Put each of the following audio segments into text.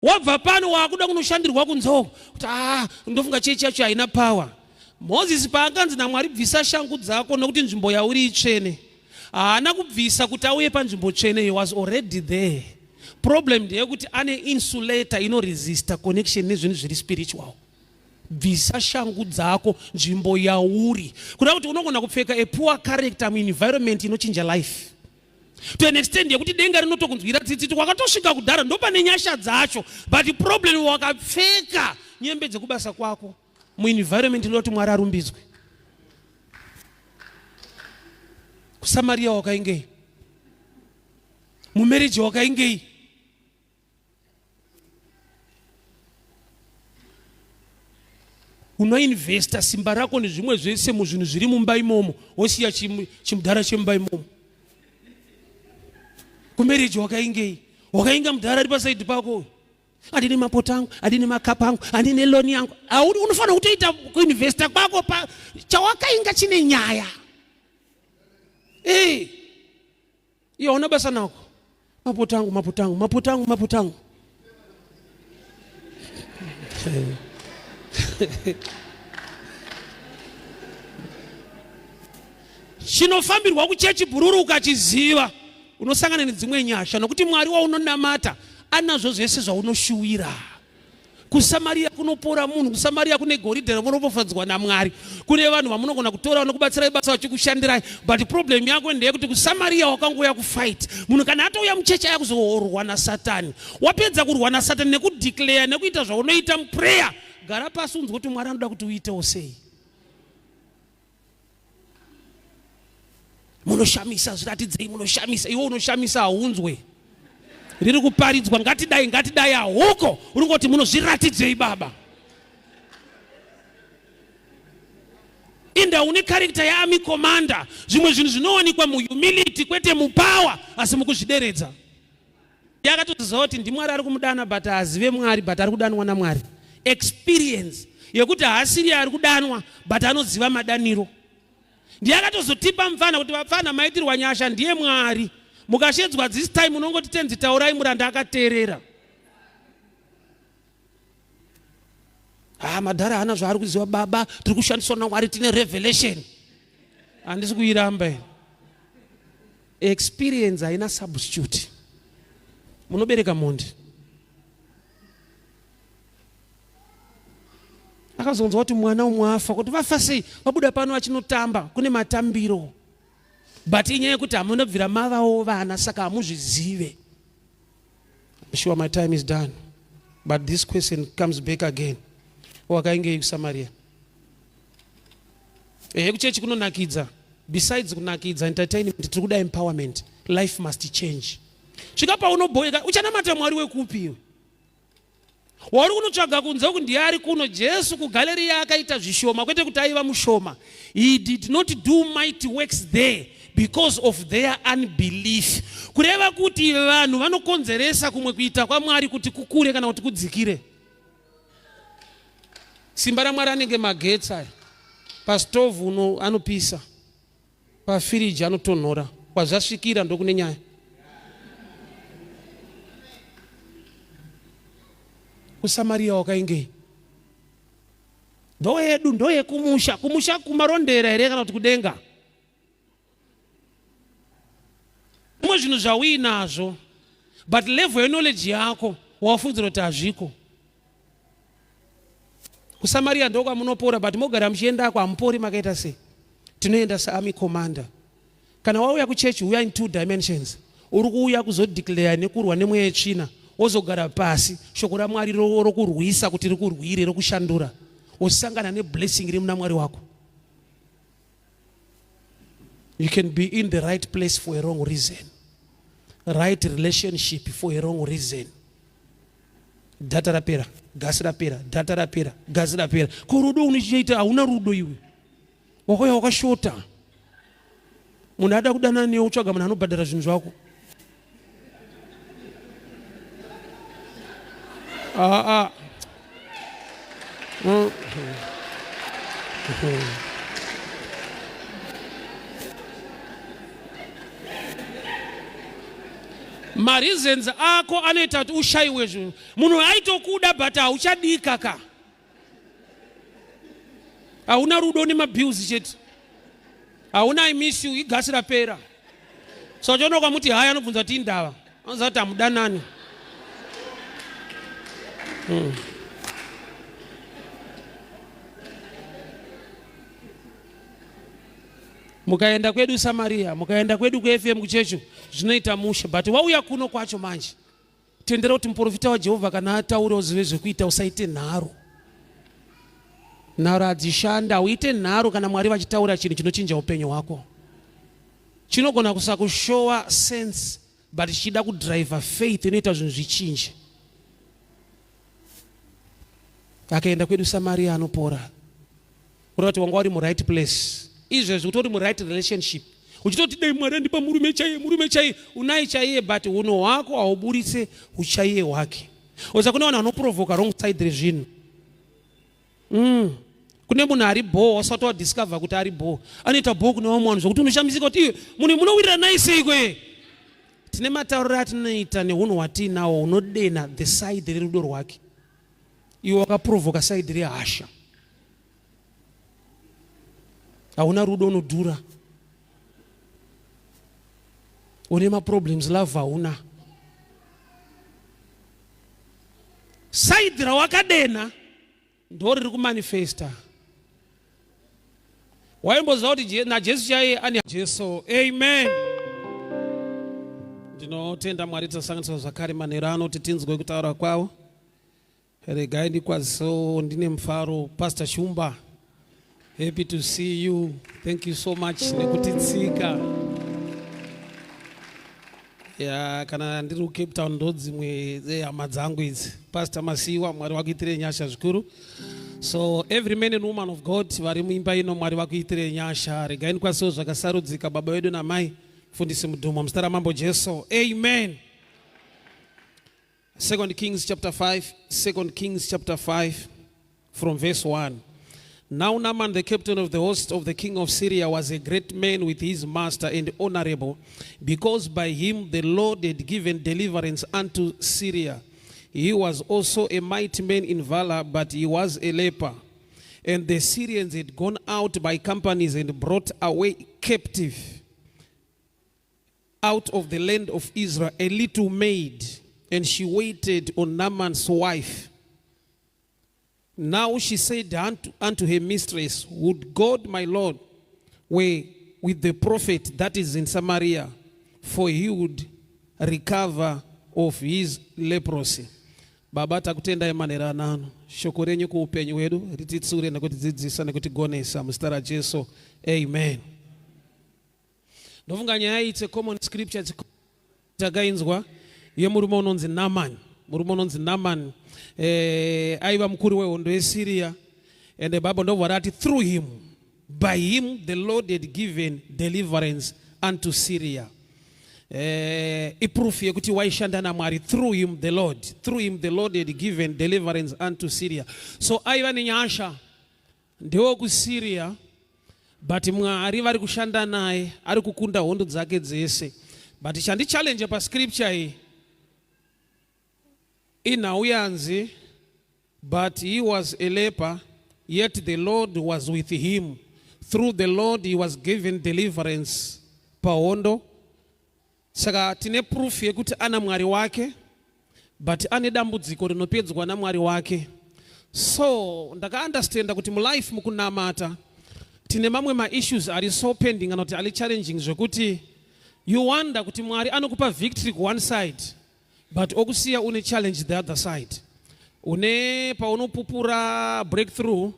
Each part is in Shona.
Wabva pano waakuda kunoshandirwa kunze uko kuti ah, ndofunga chechi yacho haina power. Moses paakanzi naMwari bvisa shangu dzako nokuti nzvimbo yauri itsvene, haana kubvisa kuti auye panzvimbo tsvene, he was already there. Problem ndeyekuti ane insulator inoresista connection nezvinhu zviri spiritual. Bvisa shangu dzako nzvimbo yauri, kuda kuti unogona kupfeka a poor character muenvironment inochinja life to an extent yekuti denga rinotokunzwira tsitsi wakatosvika kudhara ndopane nyasha dzacho but problem wakapfeka nyembe dzekubasa kwako muenvironment inoda kuti mwari arumbidzwe. Kusamariya wakaingei? Mumereji wakaingei? Unoinvesta simba rako nezvimwe zvese muzvinhu zviri mumba imomo, wosiya chimudhara chemumba imomo. Kumereji wakaingei? Wakainga mudhara ari pasaidhi pako, andine mapoto angu, andine makapu angu, andine loni yangu. Auri unofanira kutoita kuinvesta kwako pa chawakainga chine nyaya. Hey. Iye hauna basa nako. Mapoto angu, mapoto angu, mapoto angu, mapoto angu. Chinofambirwa kuchechi bhururu ukachiziva unosangana nedzimwe nyasha nokuti Mwari waunonamata anazvo zvese zvaunoshuwira. KuSamaria kunopora munhu, kuSamaria kune goridhe ramunopofadzwa naMwari. Kune vanhu vamunogona kutora vanokubatsirai basa vachikushandirai, but problem yako ndeyekuti kuSamaria wakangouya kufight. Munhu kana atouya muchechi aya kuzorwa naSatani, wapedza kurwa naSatani nekudeclare nekuita zvaunoita muprayer, gara pasi unzwe kuti Mwari anoda kuti uitewo sei. Munoshamisa, zviratidzei munoshamisa. Iwe unoshamisa haunzwe riri kuparidzwa, ngatidai ngatidai, hauko uri ngoti munozviratidzei baba. Inda une character yaarmy commander. Zvimwe zvinhu zvinowanikwa muhumility kwete mupower, asi mukuzvideredza. Yakatoziva kuti ndiMwari ari kumudana but haazive Mwari but ari kudanwa naMwari. Experience yekuti haasiri ari kudanwa but anoziva madaniro. Ndiye akatozotipa mupfana kuti vapfana maitirwa nyasha ndiye Mwari. Mukashedzwa this time unongoti tenzi taurai muranda akateerera. Ah, madhara haana zvaari kuziva baba, tiri kushandiswa naMwari tine revelation. Handisi kuiramba ini. Experience haina substitute. Munobereka mhondi. Akazonzwa kuti mwana umwe afa, kuti vafa sei? Vabuda pano vachinotamba, kune matambiro. But inyaya yekuti hamunobvira mavawo vana saka hamuzvizive. I'm sure my time is done. But this question comes back again. Wakaingei kuSamaria? Ehe, kuchechi kunonakidza. Besides kunakidza entertainment, tiri kuda empowerment. Life must change. Svika paunobhoeka, uchanamata Mwari wekupi iwe? Wauri kunotsvaga kunze uku ndiye ari kuno. Jesu kuGaleriya akaita zvishoma, kwete kuti aiva mushoma. He did not do mighty works there because of their unbelief. Kureva kuti vanhu vanokonzeresa kumwe kuita kwaMwari kuti kukure kana kuti kudzikire. Simba raMwari anenge magetsi aya. Pastovhu uno anopisa, pafiriji anotonhora, kwazvasvikira ndokune nyaya. KuSamaria wakaingei? Ndoyedu ndoyekumusha, kumusha kumarondera here kana kuti kudenga? Zvimwe zvinhu zvauinazvo but level yeknowledge yako wafungidzira kuti hazviko. KuSamaria ndokwamunopora but mogara muchiendako hamupori makaita sei? Tinoenda saarmy commander. Kana wauya kuchechi uya in two dimensions. Uri kuuya kuzodeclare nekurwa nemweya yetsvina, wozogara pasi shoko raMwari rokurwisa kuti rikurwire rokushandura, wosangana neblessing iri muna Mwari wako. You can be in the right place for a wrong reason. Right relationship for a wrong reason. Data rapera, gasi rapera, data rapera, gasi rapera. Ko rudo unochiita hauna rudo iwe. Wakauya wakashota. Munhu ada kudanana newe utsvaga munhu anobhadhara zvinhu zvako. Ah, ah. Mareasons ako anoita kuti ushayiwe zvinhu. Munhu aitokuda but hauchadika ka. Hauna rudo nemabills chete. Hauna I miss you, igasi rapera. So uchiona ukamuti hai anobvunza kuti indava. Anoziva kuti hamudanani. Mukaenda kwedu Samaria, mukaenda kwedu kuFM kuchecho zvinoita mushe, but wauya kuno kwacho manje tendera kuti muprofita waJehovha kana ataura uzive zvekuita, usaite nharo. Nharo hadzishanda, hauite nharo kana Mwari vachitaura chinhu chinochinja upenyu hwako. Chinogona kusakushowa sense but chichida kudriver faith inoita zvinhu zvichinje. Akaenda kwedu Samaria anopora. Kureva kuti wanga uri muright place izvezvi utori muright relationship uchitoti dai Mwari andipa murume chaiye, murume chaiye, unaye chaiye, but unhu hwako hauburitse uchaiye hwake. Oza kune vanhu vanoprovoka wrong side rezvinhu. Kune munhu ari bho wasati wadiscover kuti ari bho, anoita bho kune vamwe vanhu zvokuti unoshamisika kuti iwe munhu munowirirana naye seiko ye. Tine matauriro atinoita neunhu hwatiinawo hunodena the side rerudo rwake. Iwe wakaprovoka side rehasha, hauna rudo, unodhura, une maproblems, love hauna. Side rawakadena ndo riri kumanifesta. Waimboziva kuti naJesu chaiye ane Jesu. Amen. Ndinotenda Mwari tasanganiswa zvakare manheru ano kuti tinzwe kutaura kwavo. Regai ndikwazisewo ndine mufaro Pastor Shumba. Happy to see you. Thank you so much nekutitsika. Ya, kana ndiri kuCape Town ndo dzimwe dzehama dzangu idzi. Pastor Masiwa, Mwari vakuitire nyasha zvikuru. So every man and woman of God vari muimba ino, Mwari vakuitire nyasha. Regai ndikwazisewo zvakasarudzika baba vedu namai Mfundisi Mudhumwa muzita raMambo Jesu. Amen. 2 Kings chapter 5, 2 Kings chapter 5 from verse 1. Now Naaman, the captain of the host of the king of Syria, was a great man with his master and honorable, because by him the Lord had given deliverance unto Syria. He was also a mighty man in valor, but he was a leper. And the Syrians had gone out by companies and brought away captive out of the land of Israel a little maid, and she waited on Naaman's wife. Now she said unto her mistress, Would God my Lord were with the prophet that is in Samaria, for he would recover of his leprosy. Baba, takutendai manheru anano. Shoko renyu kuupenyu hwedu rititsure nekutidzidzisa nekutigonesa muzita raJesu. Amen. Ndofunga nyaya iyi, it's a common scripture, it's takainzwa yemurume unonzi Naaman. Murume unonzi Naaman aiva mukuru wehondo yeSyria, and the Bible ndobva rati through him, by him the Lord had given deliverance unto Syria. Iproof yekuti waishanda naMwari. Through him the Lord, through him the Lord had given deliverance unto Syria. So aiva nenyasha, ndewokuSyria, but Mwari vari kushanda naye, ari kukunda hondo dzake dzese. But chandichallenge pascripture iyi inhau yanzi, but he was a leper, yet the Lord was with him. Through the Lord he was given deliverance pahondo. Saka tine proof yekuti ana Mwari wake, but ane dambudziko rinopedzwa naMwari wake. So ndakaunderstanda kuti mulife, mukunamata, tine mamwe maissues ari so pending kana kuti ari challenging zvekuti you wonder kuti Mwari anokupa victory kuone side but okusiya une challenge the other side. Une paunopupura breakthrough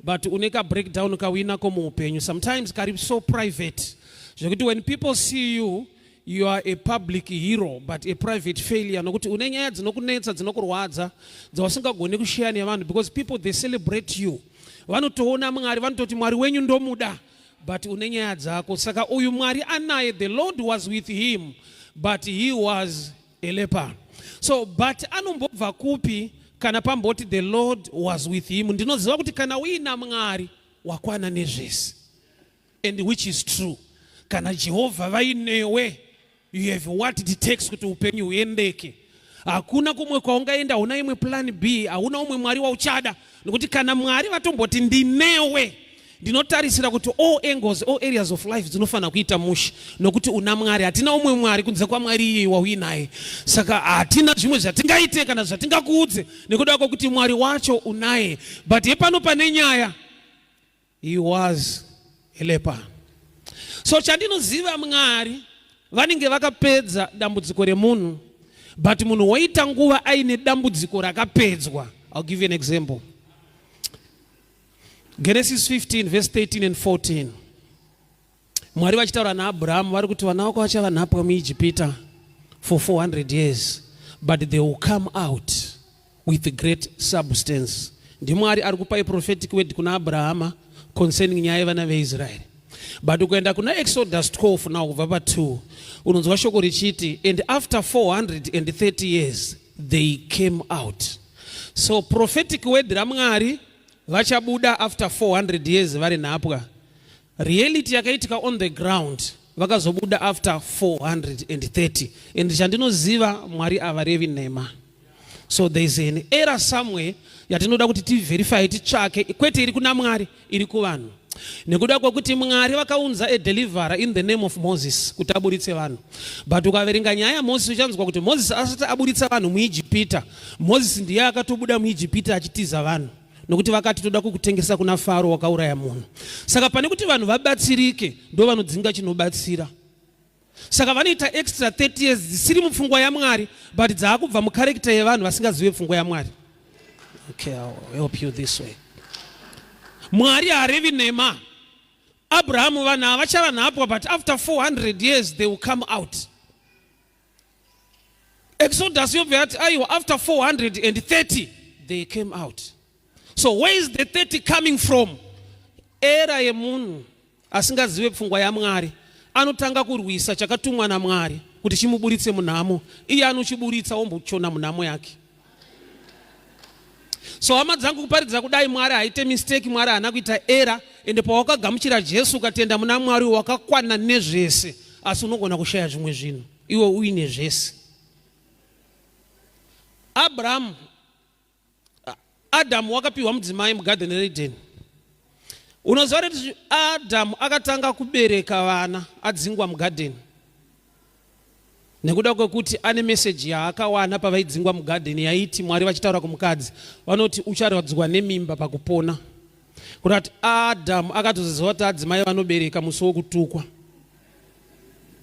but une ka breakdown kawinako muupenyu, sometimes kari so private zvekuti when people see you, you are a public hero but a private failure, nokuti une nyaya dzinokunetsa, dzinokurwadza, dzawasingagoni kushare nevanhu, because people, they celebrate you, vanotoona Mwari, vanototi Mwari wenyu ndomuda, but une nyaya dzako. Saka uyu Mwari anaye, the Lord was with him, but he was a leper. So but anombobva kupi kana pamboti the Lord was with him? Ndinoziva kuti kana uina Mwari wakwana nezvese, and which is true, kana Jehovha vainewe. You have what it takes kuti upenyu huendeke. Hakuna kumwe kwaungaenda, hauna imwe plan B, hauna umwe Mwari wauchada, nokuti kana Mwari vatomboti ndinewe, ndinotarisira kuti all angles, all areas of life dzinofanira kuita mushe, nokuti una Mwari. Hatina umwe Mwari kunze kwaMwari iyeye wauinaye. Saka hatina zvimwe zvatingaite kana zvatingakuudze nekuda kwekuti Mwari wacho unaye. But hepano pane nyaya. He was a leper. So chandinoziva, Mwari vanenge vakapedza dambudziko remunhu, but munhu woita nguva aine dambudziko rakapedzwa. I'll give you an example. Genesis 15 verse 13 and 14. Mwari vachitaura naAbhurahamu vari kuti vana vako vachava nhapwa muIjipita for 400 years, but they will come out with great substance. NdiMwari ari kupai prophetic word kuna Abrahama concerning nyaya yevana veIsraeri. But ukaenda kuna Exodus 12 now, kubva pa2, unonzwa shoko richiti, "And after 430 years they came out." So prophetic word raMwari, vachabuda after 400 years vari nhapwa. Reality yakaitika on the ground, vakazobuda after 430. And chandinoziva, Mwari havarevi nhema. So there is an error somewhere yatinoda kuti tiverify, titsvake. Kwete iri kuna Mwari, iri kuvanhu, nekuda kwekuti Mwari vakaunza a deliverer in the name of Moses kuti aburitse vanhu. But ukaverenga nyaya yaMoses, uchanzwa kuti Moses asati aburitsa vanhu muIjipita, Moses ndiye akatobuda muIjipita achitiza vanhu, nokuti vakati, "Toda kukutengesa kuna Faro, wakauraya munhu." Saka pane kuti vanhu vabatsirike, ndo vanodzinga chinobatsira. Saka vanoita extra 30 years dzisiri mupfungwa yaMwari, but dzaakubva mucharacter yevanhu vasingazive pfungwa yaMwari. Okay, I'll help you this way. Mwari harevi nhema. Abrahamu, vanhu ava vachava nhapwa, but after 400 years they will come out. Exodus yobva yati, aiwa, after 430 they came out. So where is the 30 coming from? Error yemunhu asingazive pfungwa yaMwari, anotanga kurwisa chakatumwa naMwari kuti chimuburitse munhamo. Iye anochiburitsa, ombochona munhamo yake. So hama dzangu, kuparidza kudai, Mwari haite mistake. Mwari haana kuita error. Ende pawakagamuchira Jesu, ukatenda muna Mwari, wakakwana nezvese, asi unogona kushaya zvimwe zvinhu iwe uine zvese. Abrahamu, Adamu wakapiwa mudzimai mugadheni reEdeni. Unoziva kuti Adamu akatanga kubereka vana adzingwa mugadheni, nekuda kwekuti ane meseji yaakawana pavaidzingwa mugadheni yaiti Mwari vachitaura kumukadzi vanoti, "Ucharadzwa nemimba pakupona." Kuda kuti Adamu akatoziva kuti adzimai vanobereka musi wokutukwa.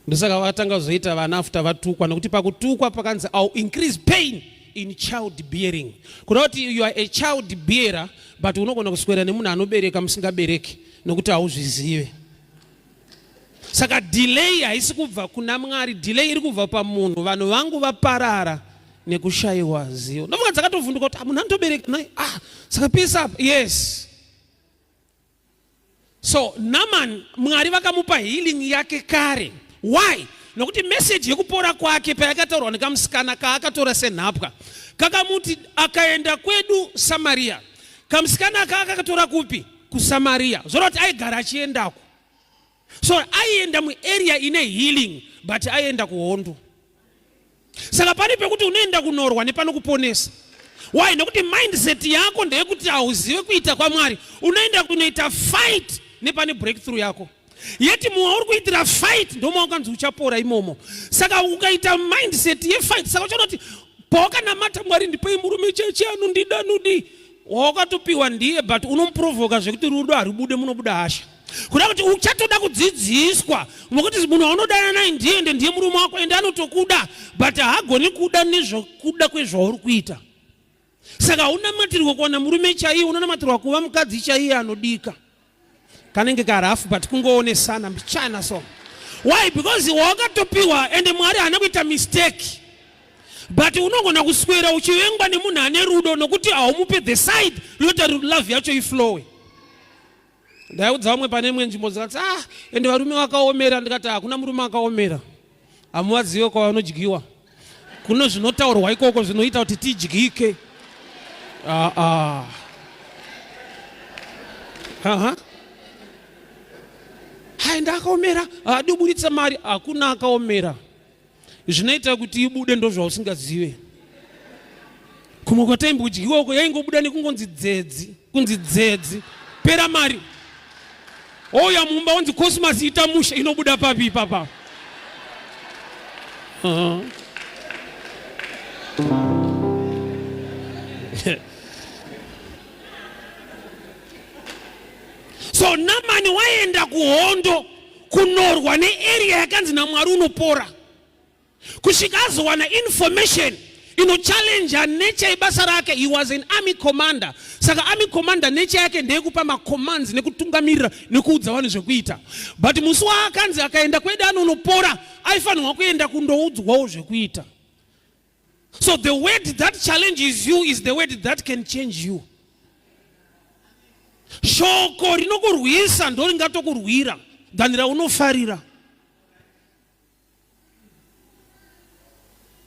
Ndosaka vatanga kuzoita vana after vatukwa, nokuti pakutukwa pakanzi, "I'll increase pain in child bearing." Kuda kuti you are a child bearer, but unogona kuswera nemunhu anobereka musingabereki, nokuti hauzvizive. Saka delay haisi kubva kuna Mwari, delay iri kubva pamunhu. Vanhu vangu vaparara nekushayiwa zivo. Ndofunga dzakatovhunduka kuti, "Ah, munhu anotobereka nai? Ah, saka peace up." Yes. So Naman, Mwari vakamupa healing yake kare. Why? Nokuti meseji yekupora kwake payakataurwa nekamusikana kaakatora senhapwa, kakamuti akaenda kwedu Samariya. Kamusikana aka akakatora kupi? KuSamariya. Zvoreva kuti aigara achiendako. So aienda muarea ine healing, but aienda kuhondo. Saka pane pekuti unoenda kunorwa nepanokuponesa. Why? Nekuti mindset yako ndeyekuti hauzive kuita kwaMwari. Unoenda kunoita fight nepane breakthrough yako, yeti mumwe uri kuitira fight ndomawakanzi uchapora imomo. Saka ukaita mindset yefight, saka uchaona kuti pawakanamata, "Mwari, ndipei murume cheche anondida," nudi wawakatopiwa ndiye, but unomuprovoka zvekuti rudo harubude, munobuda hasha. Kuda kuti uchatoda kudzidziswa, nokuti munhu waunodana naye ndiye, ndiye murume wako, ende anotokuda, but haagoni kuda nezvekuda kwezvauri kuita. Saka haunamatirwa kuwana murume chaiye, unonamatirwa kuva mukadzi chaiye anodika. Kanenge karafu, but kungoonesana mbichana. So why? Because wakatopiwa, ende Mwari haana kuita mistake. But unogona kuswera uchivengwa nemunhu ane rudo, nokuti haumupe the side rinoita love yacho iflowe. Ndaiudza vamwe pane imwe nzvimbo, dzikati, "Ah, ende varume vakaomera." Ndikati, "Hakuna murume akaomera. Hamuvazive kwavanodyiwa. Kuno zvinotaurwa ikoko zvinoita kuti tidyike." Ah, ah. Aha. Hai, ndakaomera, haadi kuburitsa mari. Hakuna akaomera. Zvinoita kuti ibude ndozvausingazive. Kumwe kwataimbodyiwa uko yaingobuda nekungonzi dzedzi, kunzi dzedzi, pera mari. Ouya mumba onzi Cosmas ita mushe, inobuda papi ipapa? So Namani waenda kuhondo kunorwa nearea yakanzi naMwari unopora kusvika azowana information inochallenja nature yebasa rake. He was an army commander. Saka army commander nature yake ndeyekupa macommands nekutungamirira nekuudza vanhu zvekuita. But musi waakanzi akaenda kwedu anonopora, aifanirwa kuenda kundoudzwawo zvekuita. So the word that challenges you is the word that can change you. Shoko rinokurwisa ndoringatokurwira than raunofarira.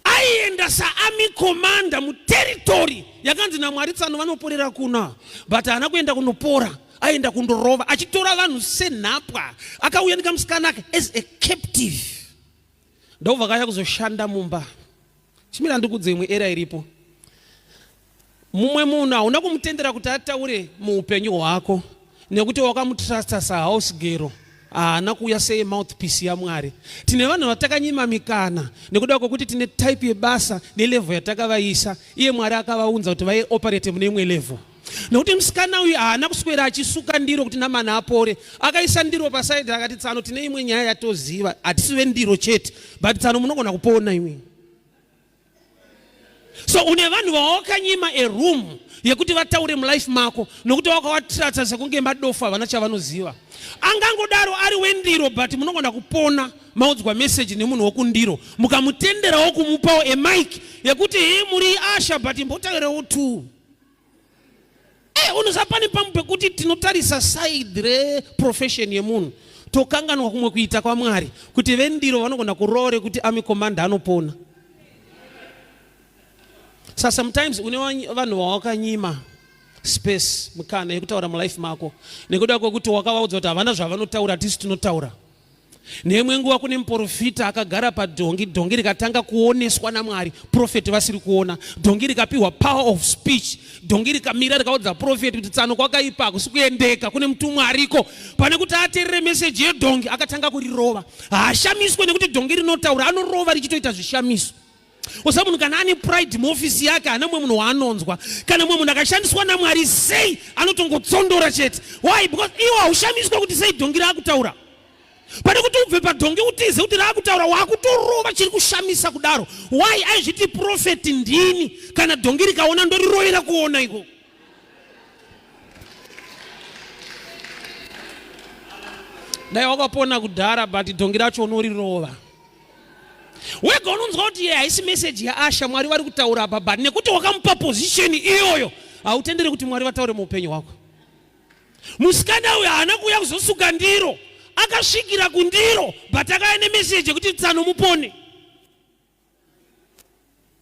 Aienda saarmy commander muterritory yakanzi naMwari tsano vanoporera kuna, but haana kuenda kunopora, aenda kundorova achitora vanhu senhapwa. Akauya nekamusikana ake as a captive, ndobva akauya kuzoshanda mumba. Chimira ndikudze imwe era iripo. Mumwe munhu hauna kumutendera kuti ataure muupenyu hwako nekuti wakamutrusta sahouse girl, haana kuuya seye mouthpiece yaMwari. Tine vanhu vatakanyima mikana nekuda kwekuti tine type yebasa nelevel yatakavaisa, iye Mwari akavaunza kuti vaioperate mune imwe level. Nekuti musikana uyu haana kuswera achisuka ndiro kuti Namani apore, akaisa ndiro pasaidi akati tsano tine imwe nyaya yatoziva, hatisi vendiro chete but tsano munogona kupona imwe. So une vanhu vawakanyima a room yekuti vataure mulife mako nokuti wakavatrata sekunge madofu, havana chavanoziva. Angangodaro ari wendiro but munogona kupona maudzwa message nemunhu wokundiro, mukamutenderawo kumupawo a mic yekuti hii muri asha but imbotaurawo tu. Unoziva pane pamwe pekuti tinotarisa side reprofession yemunhu tokanganwa kumwe kuita kwaMwari, kuti vendiro vanogona kuroore kuti army commander anopona. Sa sometimes une vanhu vawakanyima space, mukana yekutaura mulife mako nekuda kwekuti wakavaudza kuti havana zvavanotaura, tisu tinotaura. Neimwe nguva kune muprofita akagara padhongi, dhongi rikatanga kuoneswa naMwari, profeti vasiri kuona. Dhongi rikapiwa power of speech, dhongi rikamira rikaudza profeti kuti tsano kwakaipa, hakusi kuendeka, kune mutumwa ariko. Pane kuti ateerere meseji yedhongi, akatanga kurirova. Haashamiswe nekuti dhongi rinotaura, anorova richitoita zvishamiso. Usa munhu kana ane pride muofisi yake, haana mumwe munhu waanonzwa. Kana mumwe munhu akashandiswa naMwari sei, anotongotsondora chete. Why? Because iwo haushamiswe kuti sei dhongi raakutaura. Pane kuti ubve padhongi utize kuti raakutaura, waakutorova chiri kushamisa kudaro. Why? Aizviti profeti ndini, kana dhongi rikaona ndorirovera kuona iko. Dai wakapona kudhara, but dhongi racho unorirova wega. Unonzwa kuti ye haisi meseji yaasha, Mwari vari kutaura apa, but nekuti wakamupa position iyoyo, hautenderi kuti Mwari vataure muupenyu hwako. Musikana uyu haana kuuya kuzosuka ndiro, akasvikira kundiro, but akauya nemeseji yekuti tsano mupone.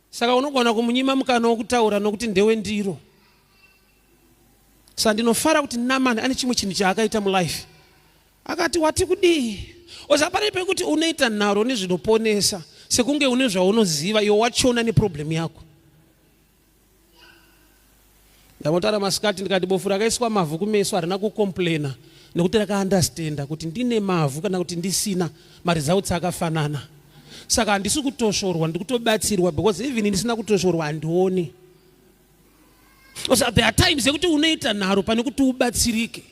Saka unogona kumunyima mukana wokutaura nokuti ndewe ndiro. Saka ndinofara kuti Namani ane chimwe chinhu chaakaita mulife. Akati wati kudii? Oza pane pekuti unoita nharo nezvinoponesa sekunge une zvaunoziva iwe wachona neproblem yako. Ndambotaura masikati ndikati bofu rakaiswa mavhu kumeso harina kucomplaina nekuti rakaunderstanda kuti ndine mavhu kana kuti ndisina, maresults akafanana. Saka handisi kutosvorwa, ndiri kutobatsirwa, because even ndisina kutosvorwa handioni. So there are times yekuti unoita nharo pane kuti ubatsirike.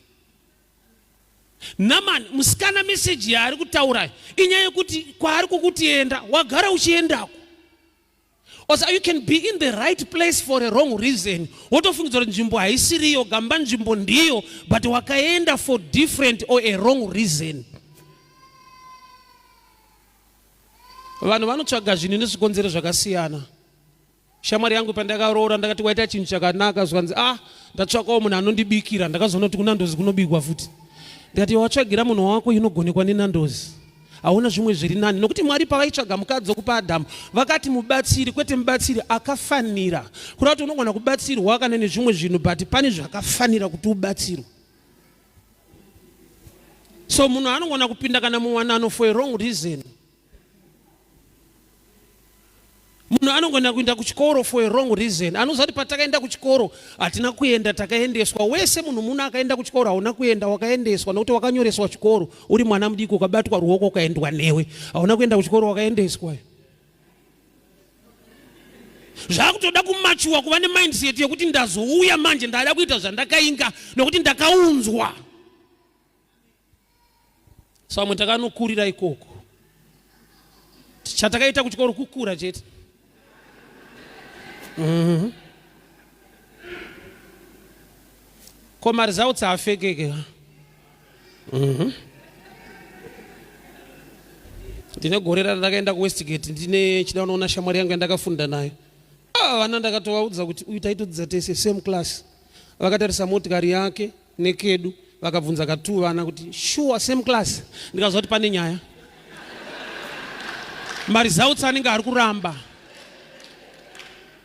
Naman musikana meseji yaari kutaura inyaya yekuti kwaari kukuti enda, wagara uchiendako. Also, you can be in the right place for a wrong reason. Wotofungidzwa kuti nzvimbo haisiriyo, gamba nzvimbo ndiyo, but wakaenda for different or a wrong reason. Vanhu vanotsvaga zvinhu nezvikonzero zvakasiyana. Shamwari yangu pandakaroora ndakati waita chinhu chakanaka, zvikanzi ndatsvakawo munhu anondibikira. Ndakazoona kuti kuNandozi kunobikwa futi. Ndikati watsvagira munhu wako inogonekwa neNandozi, hauna zvimwe zviri nani. Nokuti Mwari pavaitsvaga mukadzi wokupa Adhamu vakati mubatsiri, kwete mubatsiri akafanira. Kureva kuti unogona kubatsirwa kana nezvimwe zvinhu, but pane zvakafanira kuti ubatsirwe. So munhu anogona kupinda kana muwanano for a wrong reason. Munhu anogona kuenda kuchikoro for a wrong reason. Anoziva kuti patakaenda kuchikoro hatina kuenda, takaendeswa. Wese munhu muno akaenda kuchikoro hauna kuenda, wakaendeswa nokuti wakanyoreswa chikoro uri mwana mudiki, ukabatwa ruoko ukaendwa newe. Hauna kuenda kuchikoro, wakaendeswa. Zvakutoda kumachuwa, kuva nemindset yekuti ndazouya manje ndada kuita zvandakainga nokuti ndakaunzwa. So vamwe takanokurira ikoko, chatakaita kuchikoro kukura chete. Ko maresults haafekeke. Ndine gore randakaenda kuWestgate, ndine chida unoona shamwari yangu yandakafunda nayo. Ah, vana ndakatovaudza kuti uyu taitodzidza tese same class. Vakatarisa motikari yake nekedu, vakabvunza katu vana kuti, "Sure, same class?" Ndikaziva kuti pane nyaya, maresults anenge ari kuramba.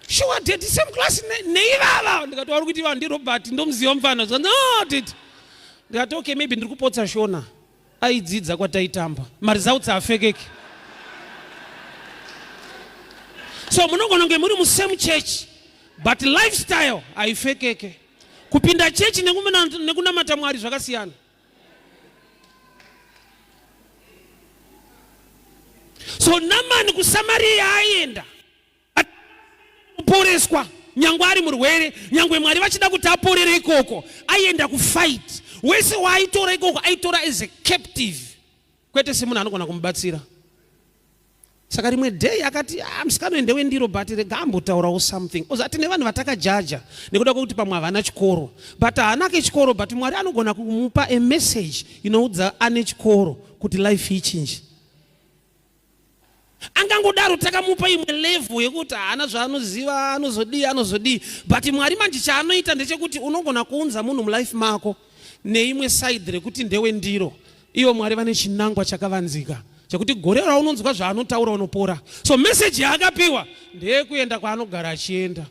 "Sure daddy, same class neivava?" Ndikati, "Vari kuti iva ndiRobert, ndomuziva mufana." No daddy. Ndikati, "Okay, maybe ndiri kupotsa shona." Aidzidza kwataitamba. Maresults haafekeki. So munogona kunge muri musame church, but lifestyle haifekeke. Kupinda chechi nekunamata Mwari zvakasiyana. So Namani kuSamariya aienda kuporeswa, nyangwe ari murwere, nyangwe Mwari vachida kuti aporere ikoko, aienda kufight. Wese waaitora ikoko aitora as a captive, kwete semunhu anogona kumubatsira. Saka rimwe day akati, "Ah, musikana ndewe ndiro, but rega ambotaurawo something." Ozati nevanhu vatakajaja nekuda kwekuti pamwe havana chikoro, but haana ke chikoro, but Mwari anogona kumupa a message inoudza ane chikoro kuti life ichinji. Angangodaro takamupa imwe level yekuti haana zvaanoziva, anozodii, anozodii, but Mwari manje chaanoita ndechekuti unogona kuunza munhu mulife mako neimwe side rekuti ndewe ndiro. Ivo Mwari vane chinangwa chakavanzika chekuti gore raunonzwa zvaanotaura unopora. So meseji yaakapiwa ndeyekuenda kwaanogara achienda,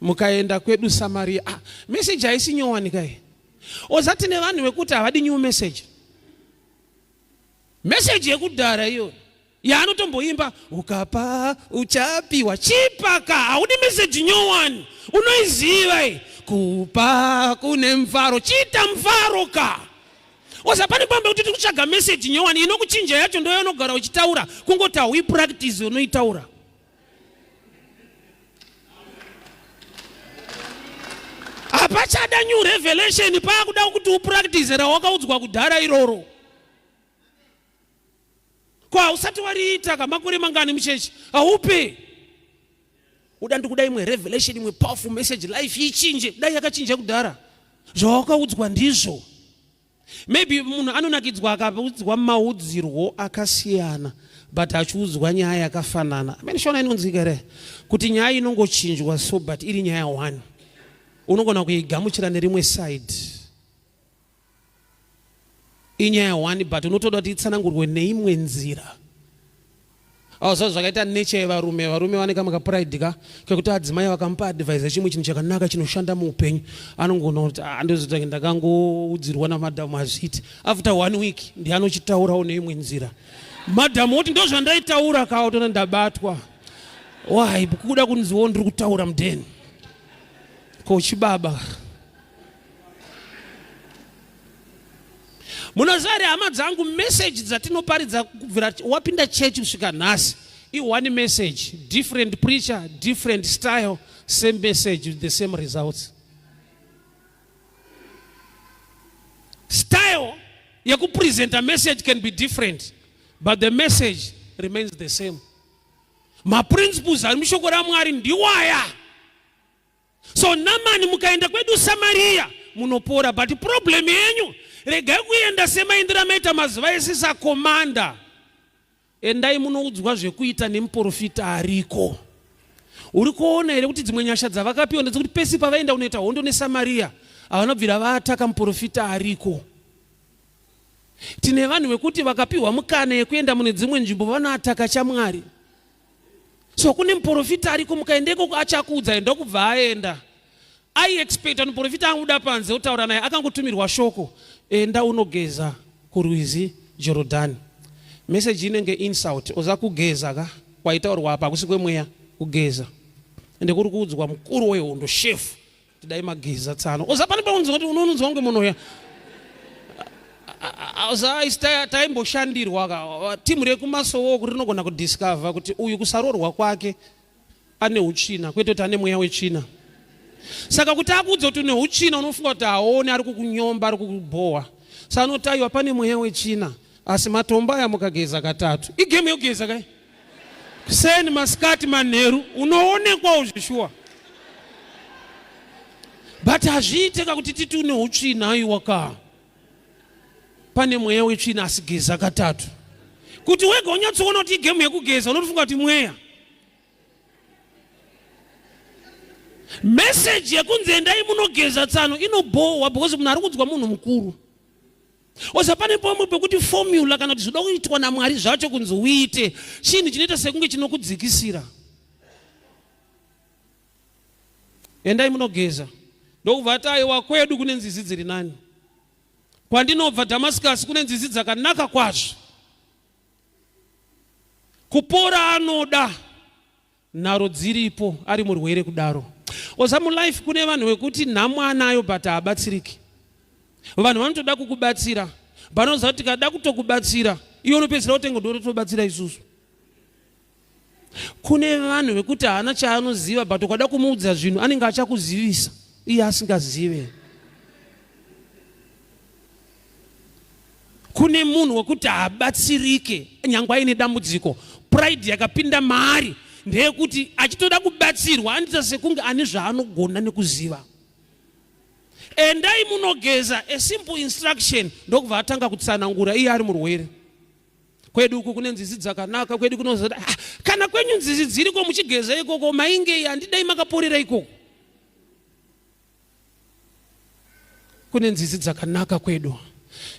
"Mukaenda kwedu Samaria." Ah, meseji haisi nyowani kai. Ozati nevanhu vekuti havadi new message, meseji yekudhara iyo yaanotomboimba, "Ukapa uchapiwa." Chipaka, haudi meseji nyowani, unoiziva i kupa kune mufaro, chiita mufaro ka. Oza pane pambe kuti tiri kutsvaga meseji nyowani inokuchinja, yacho ndo yaunogara uchitaura, kungoti hauipractice, unoitaura. Hapachada new revelation, paakuda kuti upractice rawakaudzwa kudhara iroro. Ko hausati wariita kamakore mangani muchechi? Haupi uda, ndikuda imwe revelation, imwe powerful message, life ichinje. Dai yakachinja kudhara, zvawakaudzwa ndizvo. Maybe munhu anonakidzwa akaudzwa maudzirwo akasiyana, but achiudzwa nyaya yakafanana. Amene shona inonzwika here kuti nyaya inongochinjwa so, but iri nyaya one, unogona kuigamuchira nerimwe side. Inyaya one, but unotoda kuti itsanangurwe neimwe nzira. Zva zvakaita nature yevarume. Varume vane kamwe kapride ka kekuti adzimai vakamupa advice chimwe chinhu chakanaka chinoshanda muupenyu, anongona kuti, "Ah, ndozotake ndakangoudzirwa namadhamu azviiti." After one week ndianochitaurawo neimwe nzira, madhamu oti, "Ndo zvandaitaura kaotona ndabatwa." Why? Kuda kunziwo ndiri kutaura mudheni ko chibaba. Munoziva here, hama dzangu, meseji dzatinoparidza kubvira wapinda chechi kusvika nhasi i-one message, different preacher, different style, same message with the same results. Style yekupresenta message can be different, but the message remains the same. Maprinciples ari mushoko raMwari ndiwaya. So Namani, "Mukaenda kwedu Samariya munopora, but problem yenyu, regai kuenda semaindiro amaita mazuva ese sakomanda. Endai munoudzwa zvekuita nemuprofita ariko." Uri kuona here kuti dzimwe nyasha dzavakapiwa ndedzekuti pesi pavaenda kunoita hondo neSamariya, havana kubvira vaataka muprofita ariko? Tine vanhu vekuti vakapiwa mukana yekuenda mune dzimwe nzvimbo, vanoataka chaMwari. So kune muprofita ariko, mukaenda ikoko achakuudza. Ndokubva aenda. Aiexpecta muprofita anguda panze kutaura naye. Akangotumirwa shoko, "Enda unogeza kurwizi Jorodhani." Meseji inenge insult. Oza kugeza ka. Kwaitaurwa apa hakusi kwemweya kugeza. Ende kuri kuudzwa mukuru wehondo shefu kuti dai mageza tsano. Oza pane paunzwa kuti unonzwa kunge munhu uya taimboshandirwa ka timu rekumasowo kuti rinogona kudiscover kuti uyu kusaroorwa kwake ane utsvina kwete kuti ane mweya wetsvina. Saka kuti akuudze kuti une utsvina unofunga kuti haone ari kukunyomba ari kukubhowa. Saka anoti aiwa pane mweya wetsvina asi matombo aya mukageza katatu. Igame yekugeza kai? Kuseni masikati manheru unoonekwawo zveshuwa. But hazviite ka kuti titi une utsvina aiwa ka. Pane mweya wetsvina asi geza katatu. Kuti wega unyatsoona kuti igame yekugeza unotofunga kuti mweya. Message yekunzi endai munogeza tsano inobhowa because munhu ari kudzwa munhu mukuru. Oza pane pamwe pekuti formula kana kuti zvoda kuitwa naMwari zvacho kunzi uite chinhu chinoita sekunge chinokudzikisira. Endai munogeza. Ndokubva ati aiwa kwedu kune nzizi dziri nani. Kwandinobva Damascus kune nzizi dzakanaka kwazvo. Kupora anoda nharo dziripo ari murwere kudaro. Oza mulife kune vanhu vekuti nhamo anayo but haabatsiriki. Vanhu vanotoda kukubatsira vanoziva kuti tikada kutokubatsira iwe unopedzisira utenga ndotobatsira isusu. Kune vanhu vekuti haana chaanoziva but ukada kumuudza zvinhu anenge achakuzivisa iye asingazive. Kune munhu wekuti haabatsirike nyangwe aine dambudziko. Pride yakapinda maari ndeyekuti achitoda kubatsirwa anoita sekunge ane zvaanogona nekuziva. Endai munogeza, a simple instruction, ndokubva atanga kutsanangura iye ari murwere. Kwedu uku kune nzizi dzakanaka, kwedu kunozoda ah, kana kwenyu nzizi dziriko muchigeza ikoko maingei handidai makaporera ikoko. Kune nzizi dzakanaka kwedu.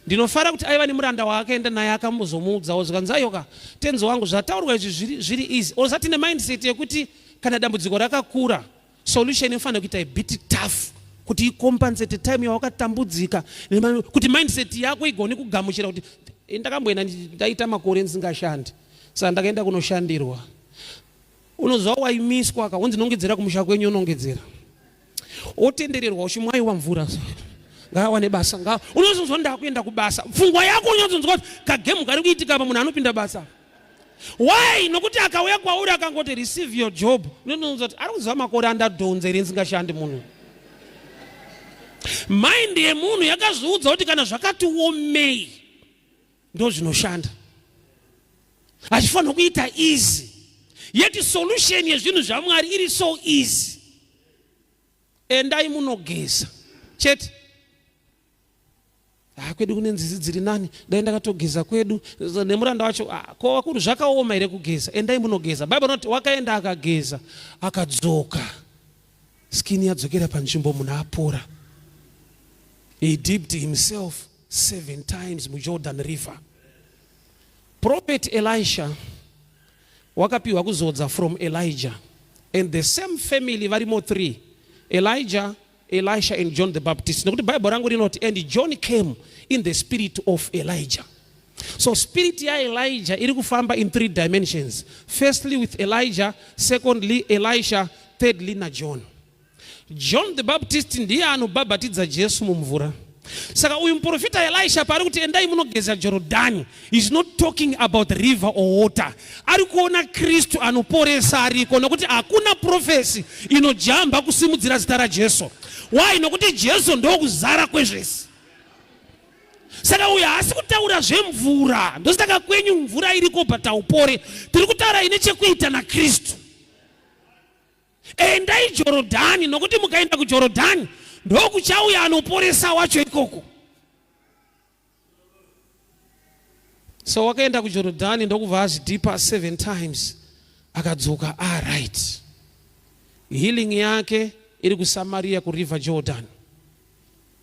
Ndinofara kuti aiva nemuranda waakaenda naye akambozomuudzawo zvikanzi ayoka tenzi wangu zvataurwa izvi zviri, zviri easy. Oza tine mindset yekuti kana dambudziko rakakura solution inofanira kuita a bit tough kuti icompensate time yawakatambudzika kuti mindset yako igone kugamuchira kuti eh, ndakamboenda ndaita makore ndisingashandi saka ndakaenda kunoshandirwa unoziva waimiswa ka wonzi nongedzera kumusha kwenyu unongedzera otendererwa uchimwaiwa mvura ngaawane basa nga unozonzwa ndakuenda kubasa pfungwa yako unyatsonzwa kuti kagemu kari kuitika apa munhu anopinda basa why nokuti akauya kwauri akangoti receive your job unonzwa kuti ari kuziva makore andadhonza here ndisingashandi munhu mind yemunhu yakazviudza kuti kana zvakati womei ndozvinoshanda hazvifanirwa kuita easy yet solution yezvinhu zvamwari iri so easy endai munogeza chete ah, kwedu kune nzizi dziri nani dai ndakatogeza kwedu nemuranda wacho ah, ko vakuru zvakaoma here kugeza endai munogeza bible rinoti wakaenda akageza akadzoka skin yadzokera panzvimbo munhu apora he dipped himself seven times mujordan river prophet elisha wakapiwa kuzodza from elijah and the same family varimo three elijah Elisha and John the Baptist. Nekuti Bible rangu rinoti and John came in the spirit of Elijah. So spirit yaElijah iri kufamba in three dimensions. Firstly with Elijah, secondly Elisha, thirdly naJohn. John the Baptist ndiye anobhabhatidza Jesu mumvura. Saka uyu muprofita Elisha paari kuti endai munogeza Jorodhani, is not talking about river or water. Ari kuona Kristu anoporesa ariko nokuti hakuna prophecy inojamba kusimudzira zita raJesu. Why? Nokuti Jesu ndokuzara kwezvese. Saka uyu haasi kutaura zvemvura, ndosaka kwenyu mvura iriko but haupore. Tiri kutaura ine chekuita naKristu. Endai Jorodhani, nokuti mukaenda kuJorodhani ndokuchauya anoporesa wacho ikoko. So wakaenda kuJorodhani ndokubva azvidhipa seven times akadzoka aright. Healing yake iri kuSamaria kuriver Jordan.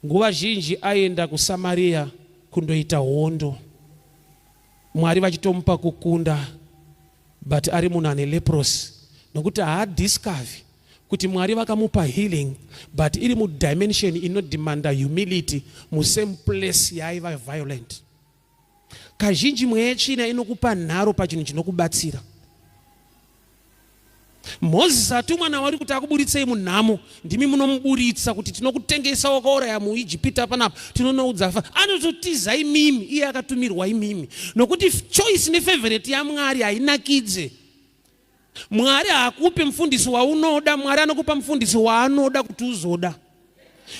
Nguva zhinji aienda kuSamaria kundoita hondo. Mwari vachitomupa kukunda but ari munhu ane leprosy nokuti haadiscover kuti Mwari vakamupa healing but iri mudimension inodemanda humility musame place yaaiva violent. Kazhinji mweya yetsvina inokupa nharo pachinhu chinokubatsira. Mozisi atumwa naMwari kuti akuburitsei munhamo, ndimi munomuburitsa kuti tinokutengesa wakauraya muIjipita panapa, tinonoudza fa anototiza imimi, iye akatumirwa imimi, nokuti choice nefavorite yaMwari hainakidze. Mwari haakupi mufundisi waunoda, Mwari anokupa mufundisi waanoda kuti uzoda.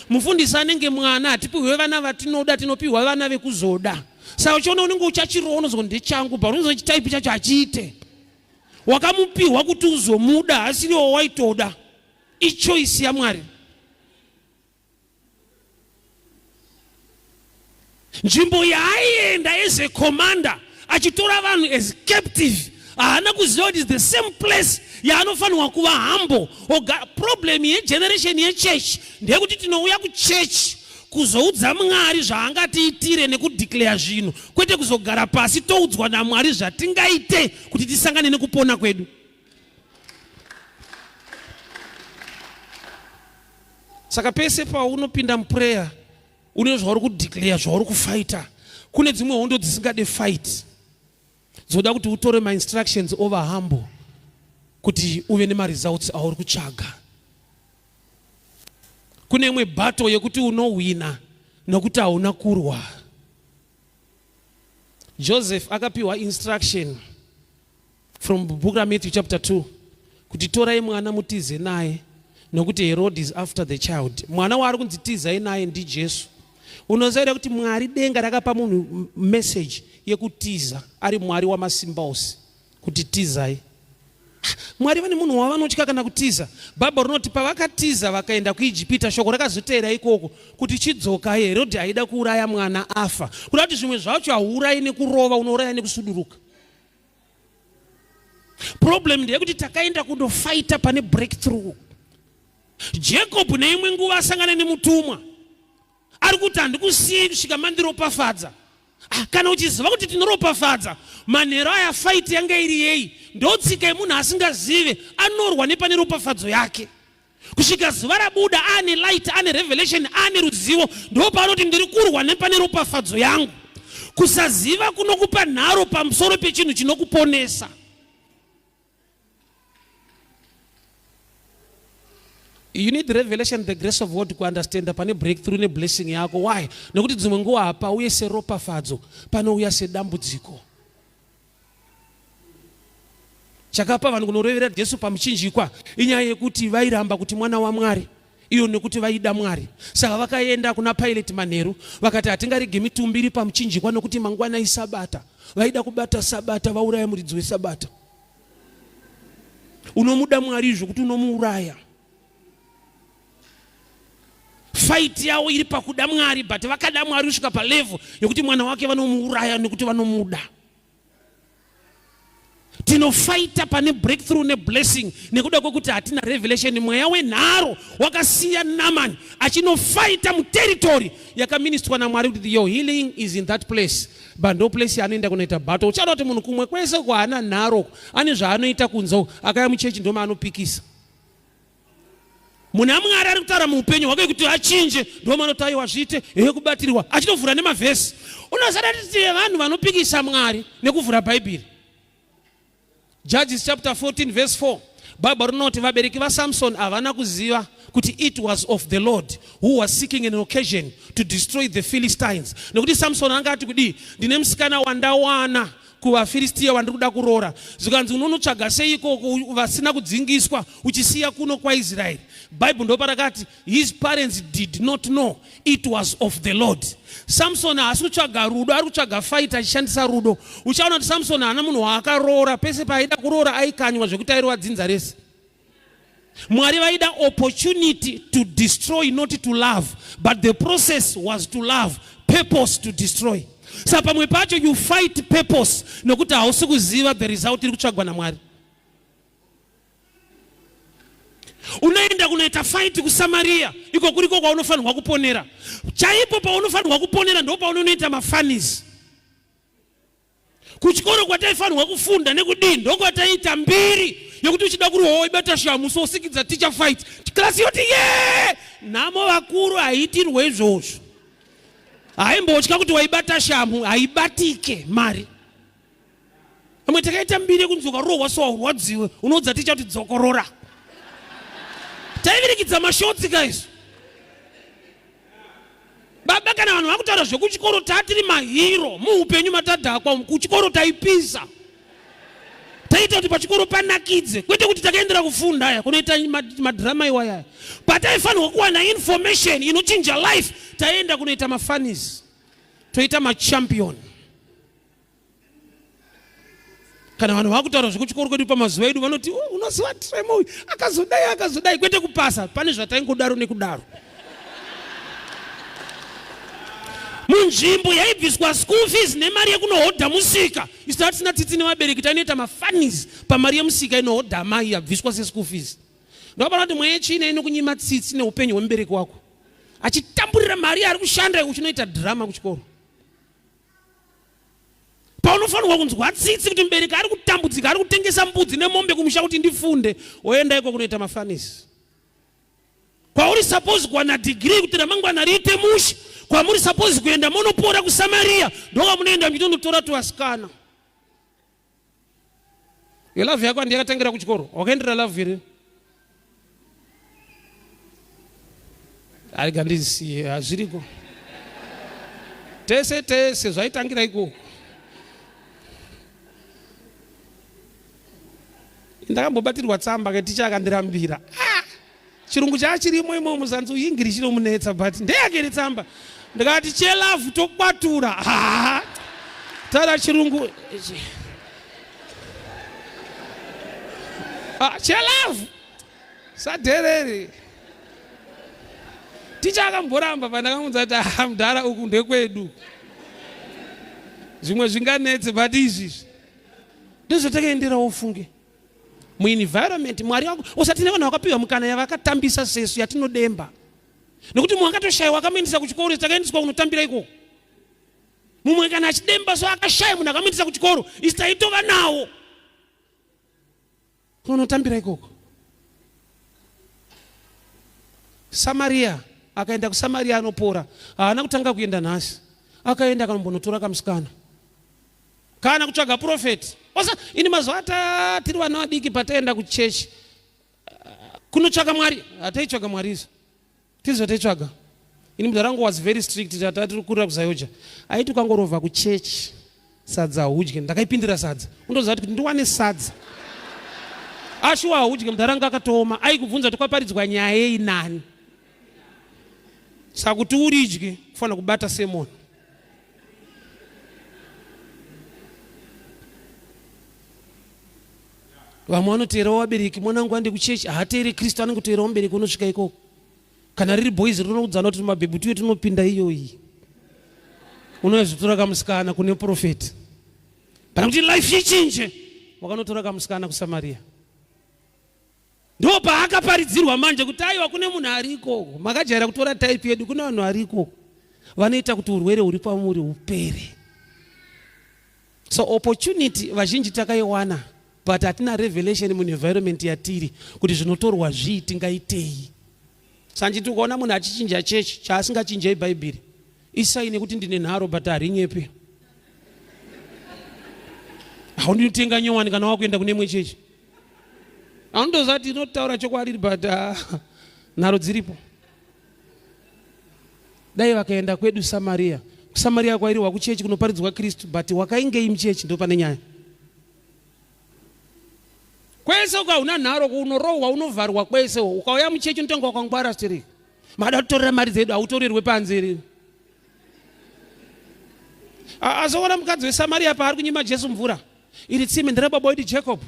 Mufundisi anenge mwana, hatipihwe vana vatinoda, tinopiwa vana vekuzoda. Saka uchiona unenge uchachirowa unozwa ndechangu, but unozwa chitaipi chacho hachiite. Wakamupiwa kuti uzomuda, hasiri wawaitoda. Ichoice yaMwari. Nzvimbo yaaienda as a commander achitora vanhu as captive, haana kuziva kuti is the same place yaanofanirwa kuva humble. Oga, problem yegeneration yechurch ndeyekuti tinouya kuchurch kuzoudza Mwari zvaangatiitire nekudeclare zvinhu, kwete kuzogara pasi toudzwa naMwari zvatingaite kuti tisangane nekupona kwedu. Saka pese paunopinda muprayer une zvauri kudeclare, zvauri kufighta. Kune dzimwe hondo dzisingade fight, dzoda kuti utore mainstructions over humble kuti uve nemaresults auri kutsvaga. Kune imwe battle yekuti unohwina nokuti hauna kurwa. Joseph akapiwa instruction from book raMatthew chapter 2 kuti torai mwana mutize naye nokuti Herod is after the child. Mwana waari kunzi tizai naye ndiJesu. Unoziva here kuti Mwari denga rakapa munhu message yekutiza ari Mwari wamasimba ose kuti tizai. Mwari vane munhu wavanotya kana kutiza. Bhaibheri rinoti pavakatiza vakaenda kuIjipita, shoko rakazoteera ikoko kuti chidzokai. Herod aida kuuraya mwana afa. Kuda kuti zvimwe zvacho hauurayi nekurova, unouraya nekusuduruka. Problem ndeyekuti takaenda kundofaita pane breakthrough. Jacob neimwe nguva asangana nemutumwa ari kuti handikusiyei kusvika mandiropafadza. Kana uchiziva kuti tinoropafadza, manhero aya fight yanga iri yei? Ndotsika yemunhu asingazive, anorwa nepane ropafadzo yake kusvika zuva rabuda, ane light, ane revelation, ane ruzivo, ndopaanoti ndiri kurwa nepane ropafadzo yangu. Kusaziva kunokupa nharo pamusoro pechinhu chinokuponesa. You need revelation, the grace of God kuunderstanda pane breakthrough neblessing yako. Why? Nekuti dzimwe nguva hapauye seropafadzo, panouya sedambudziko. Chakapa vanhu kunorovera Jesu pamuchinjikwa inyaya yekuti vairamba kuti mwana waMwari, iyo nekuti vaida Mwari. Saka vakaenda kuna Pilate manheru vakati hatingarege mitumbi iri pamuchinjikwa nokuti mangwana isabata. Vaida kubata sabata, vauraya muridzi wesabata. Unomuda Mwari zvokuti unomuuraya. Fight yavo iri pakuda Mwari, but vakada Mwari kusvika palevel yekuti mwana wake vanomuuraya nekuti vanomuda. Tinofaita pane breakthrough neblessing nekuda kwekuti hatina revelation. Mweya wenharo wakasiya Naaman achinofaita muterritory yakaministwa naMwari kuti your healing is in that place, but ndo place yaanoenda kunoita battle. Uchaona kuti munhu kumwe kwese kwaana nharo ane zvaanoita kunze, akaya muchechi ndomaanopikisa. Munhu aMwari ari kutaura muupenyu hwake kuti achinje, ndomanoti aiwa zviite hehe kubatirwa, achitovhura nemavhesi. Unosada titi vanhu vanopikisa Mwari nekuvhura Bhaibheri. Judges chapter 14 verse 4, Bible rinoti vabereki vaSamson havana kuziva kuti it was of the Lord who was seeking an occasion to destroy the Philistines. Nekuti Samson anga ati kudii? Ndine musikana wandawana kuvaFiristia wandiri kuda kuroora. Zvikanzi unonotsvaga sei ikoko vasina kudzingiswa uchisiya kuno kwaIsraeri? Bible ndoparakati his parents did not know it was of the Lord. Samson haasi kutsvaga rudo, ari kutsvaga fight achishandisa rudo. Uchaona kuti Samson haana munhu waakaroora, pese paaida kuroora aikanywa zvekuti airova dzinza rese. Mwari vaida opportunity to destroy, not to love, but the process was to love, purpose to destroy. Saka pamwe pacho you fight purpose nekuti hausi kuziva the result iri kutsvagwa naMwari. Unoenda kunoita fight kuSamaria, iko kuriko kwaunofanirwa kuponera. Chaipo paunofanirwa kuponera ndo paunonoita mafanis. Kuchikoro kwataifanirwa kufunda nekudii ndokwataiita mbiri yekuti uchida kurohwa waibata shamu so usikidza teacher fight class yoti ye nhamo vakuru haiitirwe izvozvo. Haimbotya kuti waibata shamu, haibatike mari. Vamwe takaita mbiri yekunzi ukarohwa so haurwadziwe, unoudza ticha kuti dzokorora. Taivirikidza mashotsi guys. Baba kana vanhu vakutaura zvekuchikoro tatiri mahiro muupenyu matadhakwa kuchikoro taipisa. Taita kuti pachikoro panakidze kwete kuti takaendera kufunda aya kunoita madrama iwaya. Pataifanirwa kuwana information inochinja life taienda kunoita mafanis toita machampion. Kana vanhu vakutaura zvekuchikoro kwedu pamazuva edu vanoti oh, unoziva tremo uyu akazodai akazodai, kwete kupasa. Pane zvataingodaro nekudaro. Munzvimbo yaibviswa school fees nemari yekunohodha musika, isu tatisina tsitsi nevabereki, tainoita mafanis pamari yemusika inohodha amai yabviswa seschool fees. Ndopana kuti mweya yetsvina inokunyima tsitsi neupenyu hwemubereki wako achitamburira mari yaari kushanda uchinoita drama kuchikoro. Paunofanirwa kunzwa tsitsi kuti mubereki ari kutambudzika, ari kutengesa mbudzi nemombe kumusha kuti ndifunde, woenda iko kunoita mafanisi. Kwauri suppose kuwana degree kuti ramangwana riite mushe, kwamuri suppose kuenda monopora kuSamaria, ndokwamunoenda muchitonotora tuvasikana. Iyo love yako handi yakatangira kuchikoro, wakaendera love here? Arega ndisiye, hazviriko. Tese tese zvaitangira ikoko. Ndakambobatirwa tsamba keticha akandirambira. Ah! Chirungu chachirimo imomo zanzi English inomunetsa but ndeyake iri tsamba. Ndikati chelove tokwatura. Ah! Tara chirungu. Ah, chelove. Sadhereri. Ticha akamboramba pandakamudza kuti ah, mudhara uku ndekwedu. Zvimwe zvinganetse but izvi ndozvatakaenderawo ufunge. Muenvironment Mwari wako usati nevanhu vakapiwa mukana yavakatambisa sesu yatinodemba. Nekuti mumwe akatoshayiwa akamuendesa kuchikoro takaendeswa kunotambira ikoko. Mumwe kana achidemba so akashaya munhu akamuendesa kuchikoro isu taitova nawo. Kunotambira ikoko. Samaria akaenda kuSamaria anopora. Haana kutanga kuenda nhasi. Akaenda akambonotora kamusikana. Kana kutsvaga prophet. Osa ini mazuva ata tiri vana vadiki pataenda kuchechi kunotsvaka Mwari, hataitsvaga Mwari isu. Tizvo taitsvaga. Ini mudhara wangu was very strict tata tiri kurira kuZayoja. Aiti ukangorovha kuchechi sadza haudye. Ndakaipindira sadza. Undoziva kuti ndiwane sadza. Ashuwa haudye mudhara anga akatooma. Aikubvunza kuti kwaparidzwa nyaya yei nani. Saka kuti uridye kufanira kubata sermon. Vamwe vanoteerawo vabereki, mwana wangu ande kuchechi, haateere Kristu, anongoteerawo mubereki unosvika ikoko. Kana riri boys rinoudzana kuti mabhebhi tuye tinopinda iyoyi. Unozotora kamusikana kune prophet. Pana kuti life ichinje, wakanotora kamusikana kuSamaria. Ndo paakaparidzirwa manje kuti aiwa kune munhu ariko. Makajaira kutora type yedu, kune vanhu variko vanoita kuti urwere huri pamuri hupere. So opportunity vazhinji takaiwana but hatina revelation muenvironment yatiri kuti zvinotorwa zvii tingaitei. Sanjiti ukaona munhu achichinja chechi chaasingachinjei bhaibheri isai nekuti ndine nharo but harinyepe. Haundinotenga nyowani kana wakuenda kune imwe chechi. Anotoziva kuti inotaura chokwadi but nharo dziripo. Dai vakaenda kwedu Samaria. KuSamaria kwairiwa kuchechi kunoparidzwa Kristu but wakaingei muchechi ndo pane nyaya. Kwese ukauna nharo unorohwa unovharwa kwese ukauya muchechi unotanga wakangwara siri. Makada kutorera mari dzedu hautorerwe panze iri. Azoona mukadzi weSamaria paari kunyima Jesu mvura. Iri tsime nderababa wedu Jacob.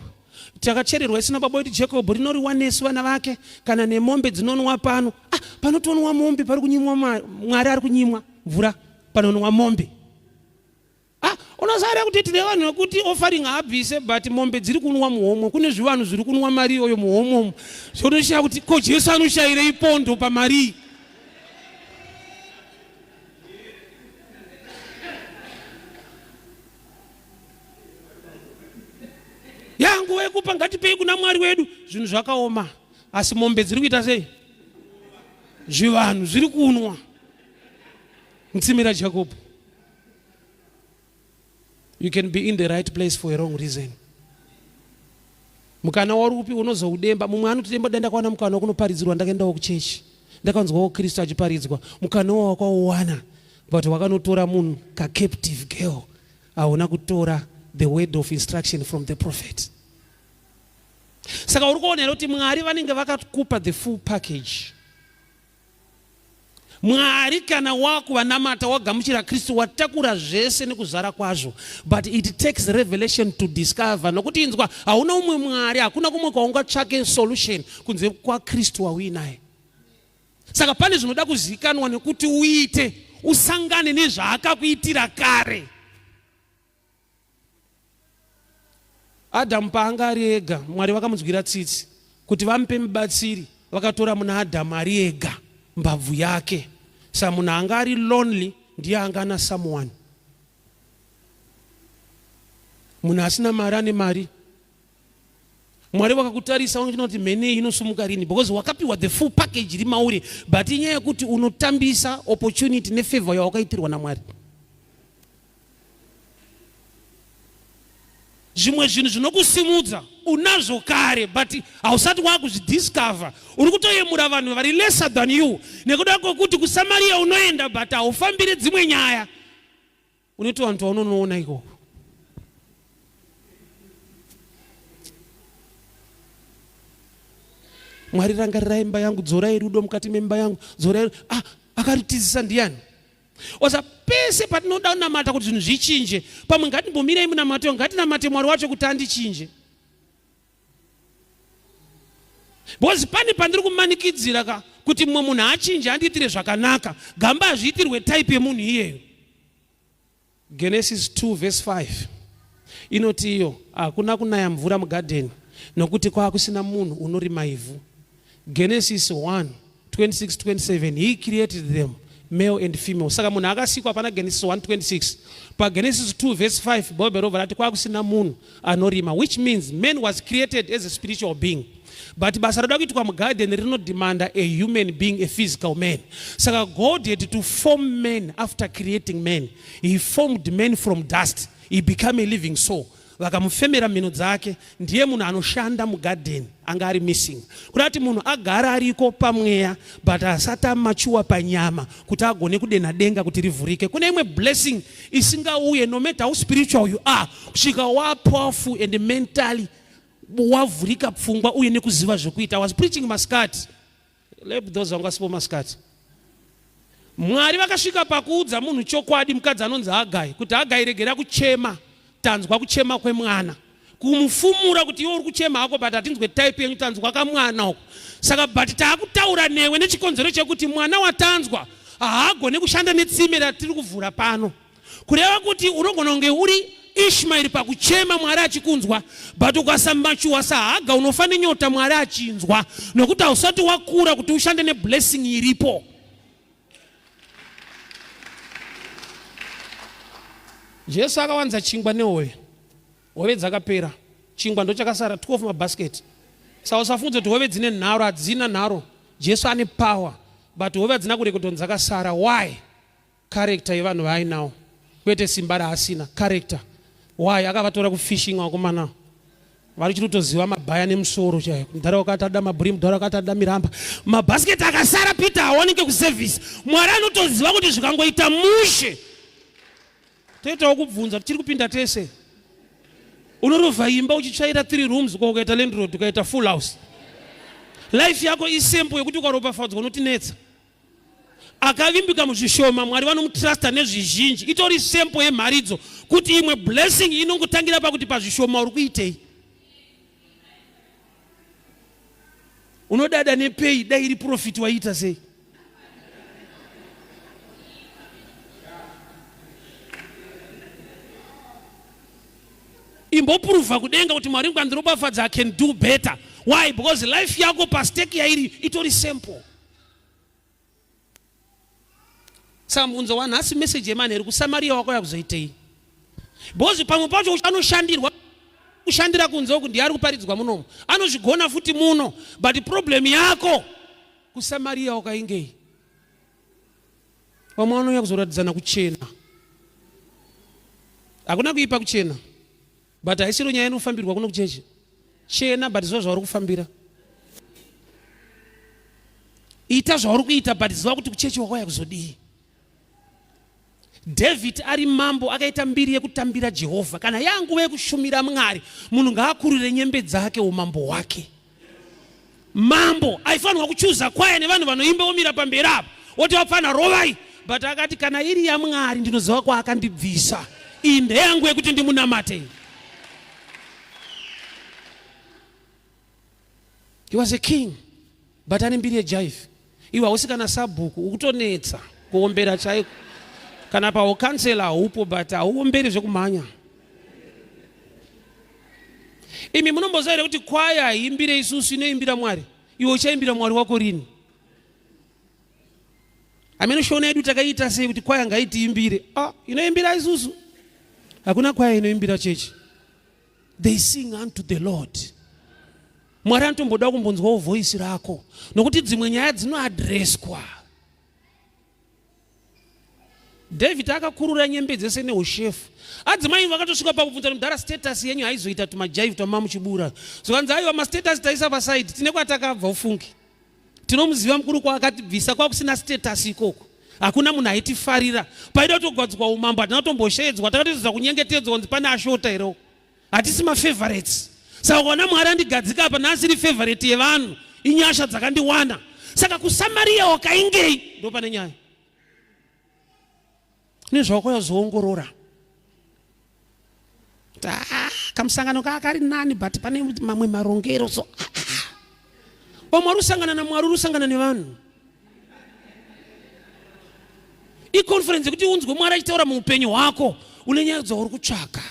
Takachererwa isu nababa wedu Jacob rinoriwa nesu vana vake kana nemombe dzinonwa pano. Ah, panotonwa mombe pari kunyimwa Mwari ari kunyimwa mvura panonwa mombe. Ah, unoziva kuti tine vanhu vekuti offering haabvise but mombe dziri kunwa muhomwe. Kune zvivanhu zviri kunwa mari iyoyo muhomwe umu. Zvonoshaya kuti ko Jesu anoshayirei pondo pamari iyi? Yanguva yekupa ngatipei kuna Mwari wedu. Zvinhu zvakaoma asi mombe dziri kuita sei? Zvivanhu zviri kunwa mutsime raJakobo. You can be in the right place for a wrong reason. Mukana wauri kupi unozoudemba. Mumwe anotidemba dai ndakawana mukana wekunoparidzirwa ndakaendawo kuchechi. Ndakanzwawo Kristu achiparidzwa. Mukana uwo wakauwana but wakanotora munhu ka captive girl. Hauna kutora the word of instruction from the prophet. Saka uri kuona here kuti Mwari vanenge vakakupa the full package. Mwari kana wakuvanamata wagamuchira Kristu watakura zvese nekuzara kwazvo but it takes revelation to discover nokuti inzwa hauna umwe Mwari hakuna kumwe kwaungatsvake solution kunze kwaKristu wauinaye saka pane zvinoda kuzikanwa nekuti uite usangane nezvaakakuitira kare Adhamu paanga ari ega, Mwari vakamunzwira tsitsi kuti vamupe mubatsiri, vakatora muna Adhamu ari ega mbabvu yake. Sa munhu anga ari lonely ndiye anga ana someone. Munhu asina mari ane mari. Mwari vakakutarisa vanochina kuti mhene iyi inosumuka rini because wakapiwa the full package iri mauri but inyaya yekuti unotambisa opportunity nefavor yawakaitirwa naMwari. Zvimwe zvinhu zvinokusimudza unazvo kare but hausati wakuzvidiscover. Uri kutoyemura vanhu vari lesser than you nekuda kwekuti kuSamaria unoenda but haufambire dzimwe nyaya. Unoita vanhu vaunonoona ikoko. Mwari rangarirai imba yangu, dzorai rudo mukati memba yangu, dzorai. Ah, akaritizisa ndiyani? Osa pese patinoda kunamata kuti zvinhu zvichinje, pamwe ngatimbomirei munamato, ngatinamate Mwari wacho kuti andichinje. Because pane pandiri kumanikidzira ka kuti mumwe munhu achinje andiitire zvakanaka, gamba hazviitirwe type yemunhu iyeyo. Genesis 2 verse 5 inoti iyo hakuna kunaya mvura mugadheni nokuti kwakusina munhu unorima ivhu. Genesis 1 26 27 he created them male and female. Saka munhu akasikwa pana Genesis 1 26. PaGenesis 2 verse 5 Bhaibheri robva rati kwakusina munhu anorima which means man was created as a spiritual being. But basa roda kuitwa mugarden rinodemanda a human being, a physical man. Saka God had to form man after creating man. He formed man from dust. He became a living soul. Vakamufemera mhino dzake, ndiye munhu anoshanda mugarden anga ari missing. Kuda kuti munhu agara ariko pamweya but asati amachuwa panyama kuti agone kudenha denga kuti rivhurike. Kune imwe blessing isingauye no matter how spiritual you are kusvika wa powerful and mentally wavhurika pfungwa uye nekuziva zvekuita. I was preaching masikati. Let those vanga vasipo masikati. Mwari vakasvika pakuudza munhu chokwadi mukadzi anonzi Hagai kuti Hagai regera kuchema tanzwa kuchema kwemwana kumufumura kuti iwe uri kuchema hako but hatinzwe type yenyu tanzwa kamwana uko saka but taakutaura newe nechikonzero chekuti mwana watanzwa haagone kushanda netsime ratiri kuvhura pano Kureva kuti unogona kunge uri Ishmaeri pakuchema Mwari achikunzwa, but ukasamachuwa saHaga unofa nenyota Mwari achinzwa, nokuti hausati wakura kuti ushande neblessing iripo. Jesu akawanza chingwa nehove, hove dzakapera, chingwa ndochakasara 12 mabasket. Saka usafunze kuti hove dzine nharo, hadzina nharo. Jesu ane power, but hove hadzina kurekodhoni dzakasara. Why? Character yevanhu vaainawo kwete simba raasina. Character. Why akavatora kufishing vakomana vari chiri kutoziva mabhaya nemusoro chaiyo. Mudhara wakati ada mabhuri, mudhara wakati ada miramba. Mabhasiketi akasara Peter hawanike kuservice. Mwari anotoziva kuti zvikangoita mushe toitawo kubvunza tichiri kupinda tese. Unorovha imba uchitsvaira 3 rooms ko ukaita landlord ukaita full house. Life yako isimple yekuti ukaropafadzwa unotinetsa. Akavimbika muzvishoma, Mwari vanomutrusta nezvizhinji. Itori sample yemharidzo kuti imwe blessing inongotangira pakuti pazvishoma uri kuitei. Unodada nepei dai iri profit waiita sei? Imboprova kudenga kuti Mwari ngandiropafadza, I can do better. Why? Because life yako pastake yairi itori simple. Saka mubvunzo wanhasi message yemanheru kuSamaria wakauya kuzoitei? Because pamwe pacho anoshandirwa kushandira kunze uku ndiye ari kuparidzwa munomu anozvigona futi muno but problem yako kuSamaria wakaingei? Vamwe vanouya kuzoratidzana kuchena. Hakuna kuipa kuchena, but haisiro nyaya inofambirwa kuno kuchechi. Chena but ziva zvauri kufambira. Ita zvauri kuita but ziva kuti kuchechi wakauya kuzodii. David ari mambo akaita mbiri yekutambira Jehovha. Kana yanguva yekushumira Mwari, munhu ngaakurire nyembe dzake umambo hwake. Mambo aifanirwa kuchuza kwaya nevanhu vanoimba omira pamberi apo oti vapfana rovai, but akati kana iri yaMwari ndinoziva kwaakandibvisa, iyi ndeyangu yekuti ndimunamate. He was a king but ane mbiri yejive. Iwe hausi kana sabhuku, ukutonetsa kuombera chaiko. Kana paukansela haupo but hauomberi zvekumhanya. Imi munomboziva here kuti kwaya haiimbire isusu, inoimbira Mwari. Iwe uchaimbira Mwari wako rini? Amene shona yedu takaiita sei kuti kwaya ngaitiimbire? Ah, inoimbira isusu. Hakuna kwaya inoimbira chechi. They sing unto the Lord. Mwari anotomboda kumbonzwawo voice rako nokuti dzimwe nyaya dzinoadreswa. David akakurura nyembe dzese neushefu. Adzimai vakatosvika pakubvunza kuti mudhara status yenyu haizoita tumajaivi twamamuchibura. Zvikanzi aiwa mastatus taisa paside tine kwatakabva ufunge. Tinomuziva mukuru kwaakatibvisa kwakusina status ikoko. Hakuna munhu aitifarira. Paida kutogadzikwa umambo hatina kutombosheedzwa takatozoza kunyengetedzwa kunzi pane ashota here. Hatisi mafavorites. Saka ukaona Mwari andigadzika apa nhasi iri favorite yevanhu inyasha dzakandiwana. Saka kuSamaria wakaingei ndo pane nyaya. Nezvawakazoongorora. Ah, kamusangano kaa kari nani but pane mamwe marongero so ah, ah. Vamwe vari kusangana naMwari uri kusangana nevanhu. Iconference yekuti unzwe Mwari achitaura muupenyu hwako, une nyaya dzauri kutsvaka.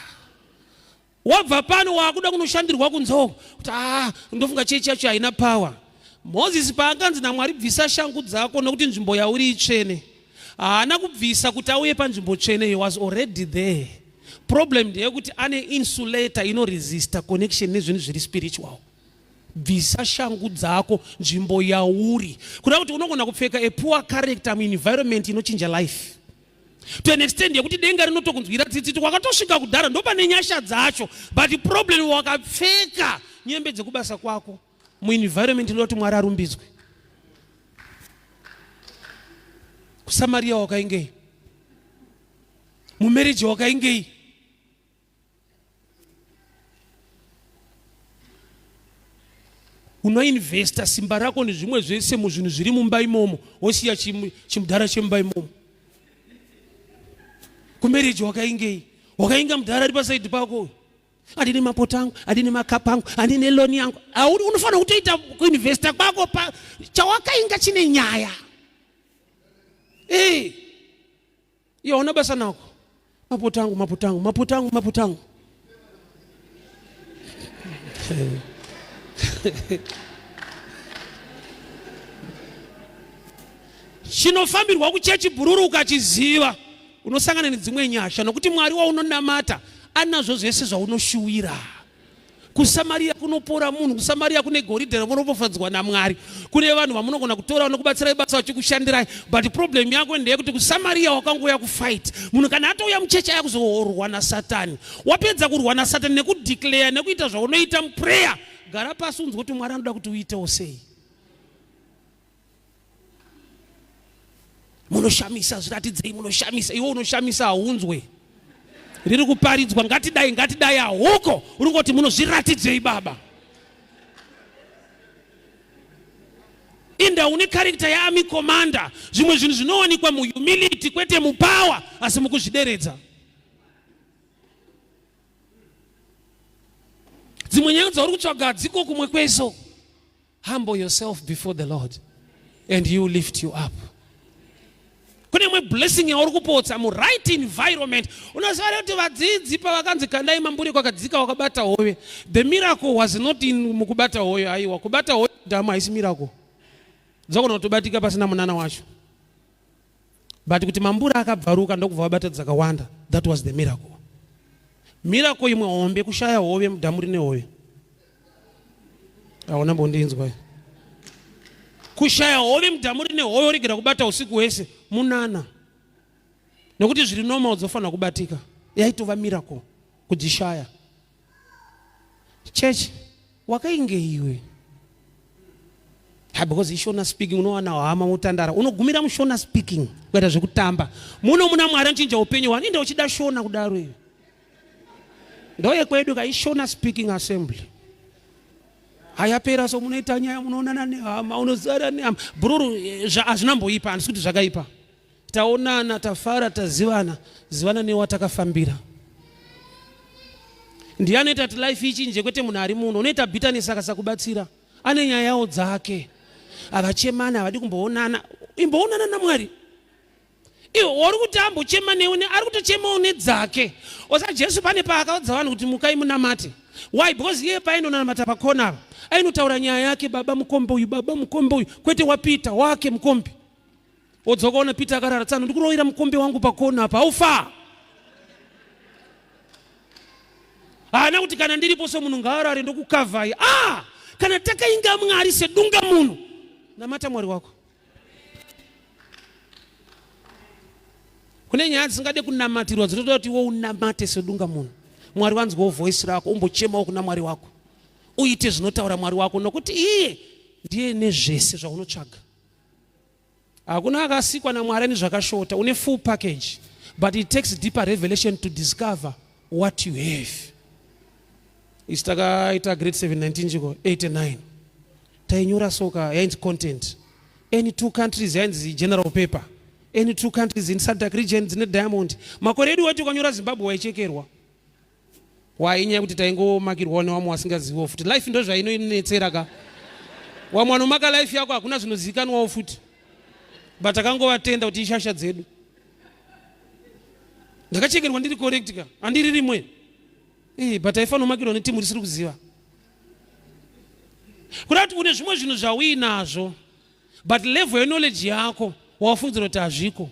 Wabva pano waakuda kunoshandirwa kunze kuti ah, ndofunga chechi yacho haina power. Moses paakanzi naMwari bvisa shangu dzako nokuti nzvimbo yauri itsvene, haana kubvisa kuti auye panzvimbo tsvene, he was already there. Problem ndeyekuti ane insulator inoresista connection nezvinhu zviri spiritual. Bvisa shangu dzako nzvimbo yauri, kuda kuti unogona kupfeka a poor character muenvironment inochinja life to an extent yekuti denga rinotokunzwira tsitsi wakatosvika kudhara ndopane nyasha dzacho, but problem wakapfeka nyembe dzekubasa kwako muenvironment inoda kuti Mwari arumbidzwe. KuSamaria wakaingei? Mumarriage wakaingei? Unoinvesta simba rako nezvimwe zvese muzvinhu zviri mumba imomo, wosiya chimudhara chemumba imomo. Kumarriage wakaingei? Wakainga mudhara ari pasaidi pako, handine mapoto angu, handine makapu angu, handine loni yangu. Auri unofanira kutoita kuinvesta kwako pa chawakainga chine nyaya. Eh, iwe hauna basa nako. Mapoto angu, mapoto angu, mapoto angu, mapoto angu. Chinofambirwa kuchechi bhururu ukachiziva unosangana nedzimwe nyasha, nokuti Mwari waunonamata anazvo zvese zvaunoshuwira. KuSamaria kunopora munhu, kuSamaria kune goridhe ramunopofadzwa naMwari, kune vanhu vamunogona kutora vanokubatsirai basa vachikushandirai, but problem yako ndeyekuti kuSamaria wakangouya kufight. Munhu kana atouya muchechi aya kuzorwa naSatani, wapedza kurwa naSatani nekudeclare nekuita zvaunoita muprayer, gara pasi unzwe kuti Mwari anoda kuti uitewo sei. Munoshamisa, zviratidzei munoshamisa. Iwe unoshamisa haunzwe riri kuparidzwa, ngatidai ngatidai hauko, uri ngoti munozviratidzei baba. Inda une character yaarmy commander. Zvimwe zvinhu zvinowanikwa muhumility kwete mupower, asi mukuzvideredza. Dzimwe nyaya dzauri kutsvaga hadziko kumwe kweso. Humble yourself before the Lord and he will lift you up. Kune imwe blessing yauri kupotsa mu right environment. Unoziva here kuti vadzidzi pavakanzi kandai mambure kwakadzika wakabata hove, the miracle was not in mukubata hove. Aiwa, kubata hove dhamu haisi miracle, dzakona kutobatika pasina munana wacho, but kuti mambure akabvaruka ndokubva vabata dzakawanda, that was the miracle. Miracle imwe hombe kushaya hove mudhamu rine hove. Hauna mbondinzwa. Kushaya hove mudhamu rine hove oregera kubata usiku hwese munana, nekuti zviri normal dzofanira kubatika. Yaitova miracle kudzishaya. Church wakainge iwe. Ha, because ishona speaking unowana hama mutandara unogumira mushona speaking kuita zvekutamba muno muna Mwari anochinja upenyu hwani ende uchida shona kudaro iwe ndoyekwedu ka ishona speaking assembly hayapera so munoita nyaya munoonana nehama unozara nehama bhururu eh, hazvina mboipa handisi kuti zvakaipa taonana tafara tazivana zivana newatakafambira ndiye anoita kuti life ichinje kwete munhu ari muno unoita bitterness akasakubatsira ane nyaya yawo dzake havachemani havadi kumboonana imboonana namwari iwe uri kuti ambochema newe ari kutochemawo nedzake osa jesu pane paakaudza vanhu kuti mukai munamate why because iye paainonamata pakona apa ainotaura nyaya yake baba mukombe uyu baba mukombe uyu kwete wapeter wake mukombe wodzoka ona peter akarara tsano ndikurovera mukombe wangu pakona apa haufa haana kuti kana ndiripo so munhu ngaarare ndokukavhai ah kana takainga mwari sedunga munhu namata mwari wako kune nyaya dzisingade kunamatirwa dzinotoda kuti iwe unamate sedunga munhu mwari vanzwawo voice rako umbochemawo kuna mwari wako uite zvinotaura mwari wako nokuti iye ndiye nezvese zvaunotsvaga Hakuna akasikwa naMwari ane zvakashota. Une full package but it takes deeper revelation to discover what you have. Isu takaita grade 7 19 chiko 89 tainyora soka yainzi content any two countries yainzi general paper any two countries in SADC region dzine diamond. Makore edu wati ukanyora Zimbabwe waichekerwa. Why inyaya yekuti taingomakirwawo newamwe wasingaziviwo futi. Life ndozvainonetsera ka. Wamwe wanomaka life yako hakuna zvinozivikanwawo futi. But takangovatenda kuti ishasha dzedu. Ndakachekerwa ndiri correct ka. Handiri rimwe. Eh, but aifanira kumakirwa netimu risiri kuziva. Kuda kuti une zvimwe zvinhu zvauinazvo but level yeknowledge yako wafungidzira kuti hazviko.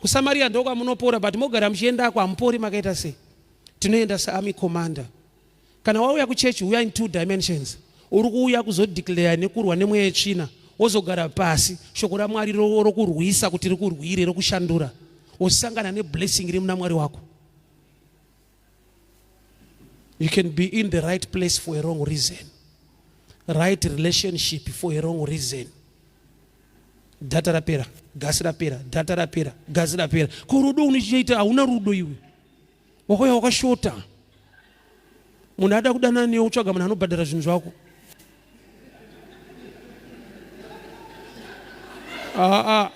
KuSamaria ndokwamunopora but mogara muchiendako hamupori makaita sei? Tinoenda saarmy commander. Kana wauya kuchechi uya in two dimensions. Uri kuuya kuzodeclare nekurwa nemweya yetsvina wozogara pasi shoko raMwari rokurwisa kuti rikurwire rokushandura wosangana neblessing iri muna Mwari wako. You can be in the right place for a wrong reason. Right relationship for a wrong reason. Data rapera, gasi rapera, data rapera, gasi rapera. Ko rudo unochiita hauna rudo iwe. Wakauya wakashota. Munhu ada kudanana newe utsvaga munhu anobhadhara zvinhu zvako. Ah, ah.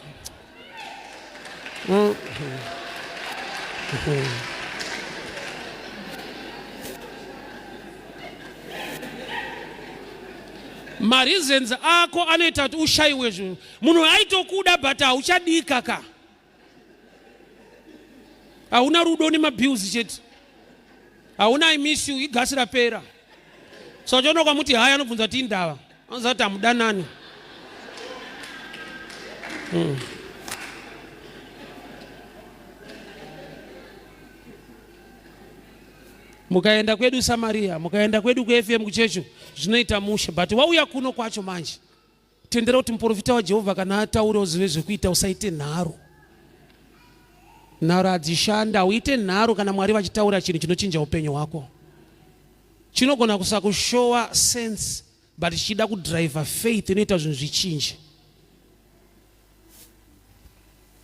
Mareasons ako anoita kuti ushayiwe zvinhu. Munhu aitokuda but hauchadika ka. Hauna rudo nemabills chete. Hauna I miss you, igasi rapera. So uchiona ukamuti haya anobvunza kuti indava. Anoziva kuti hamudanani. Mukaenda kwedu Samaria, mukaenda kwedu kuFM kuchecho zvinoita mushe, but wauya kuno kwacho manje. Tendera kuti muprofita waJehovha kana ataura uzive zvekuita, usaite nharo. Nharo hadzishanda, uite nharo kana Mwari vachitaura chinhu chinochinja upenyu hwako. Chinogona kusakushowa sense but chichida kudriver faith inoita zvinhu zvichinje.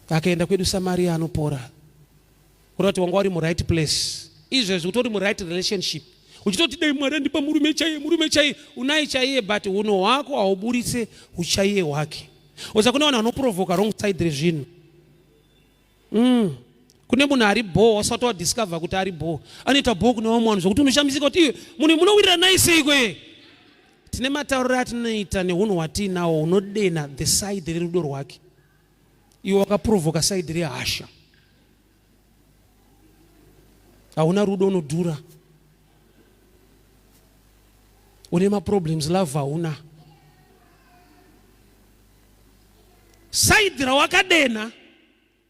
Akaenda kwedu Samaria anopora. Kureva kuti wanga uri muright place. Izvezvi utori muright relationship. Uchitoti dai Mwari andipa murume chaiye, murume chaiye, unaye chaiye but hunhu hwako hauburitse huchaiye hwake. Oza kune vanhu vanoprovoka wrong side rezvinhu. Kune munhu ari bho wasati wadiscover kuti ari bho. Anoita bho kune vamwe vanhu zvokuti unoshamisika kuti iwe munhu munowirirana naye seiko iye. Tine matauriro atinoita nehunhu hwatiinawo hunodena the side rerudo rwake. Iwe wakaprovoka side rehasha. Hauna rudo unodhura. Une maproblems love hauna. Side rawakadena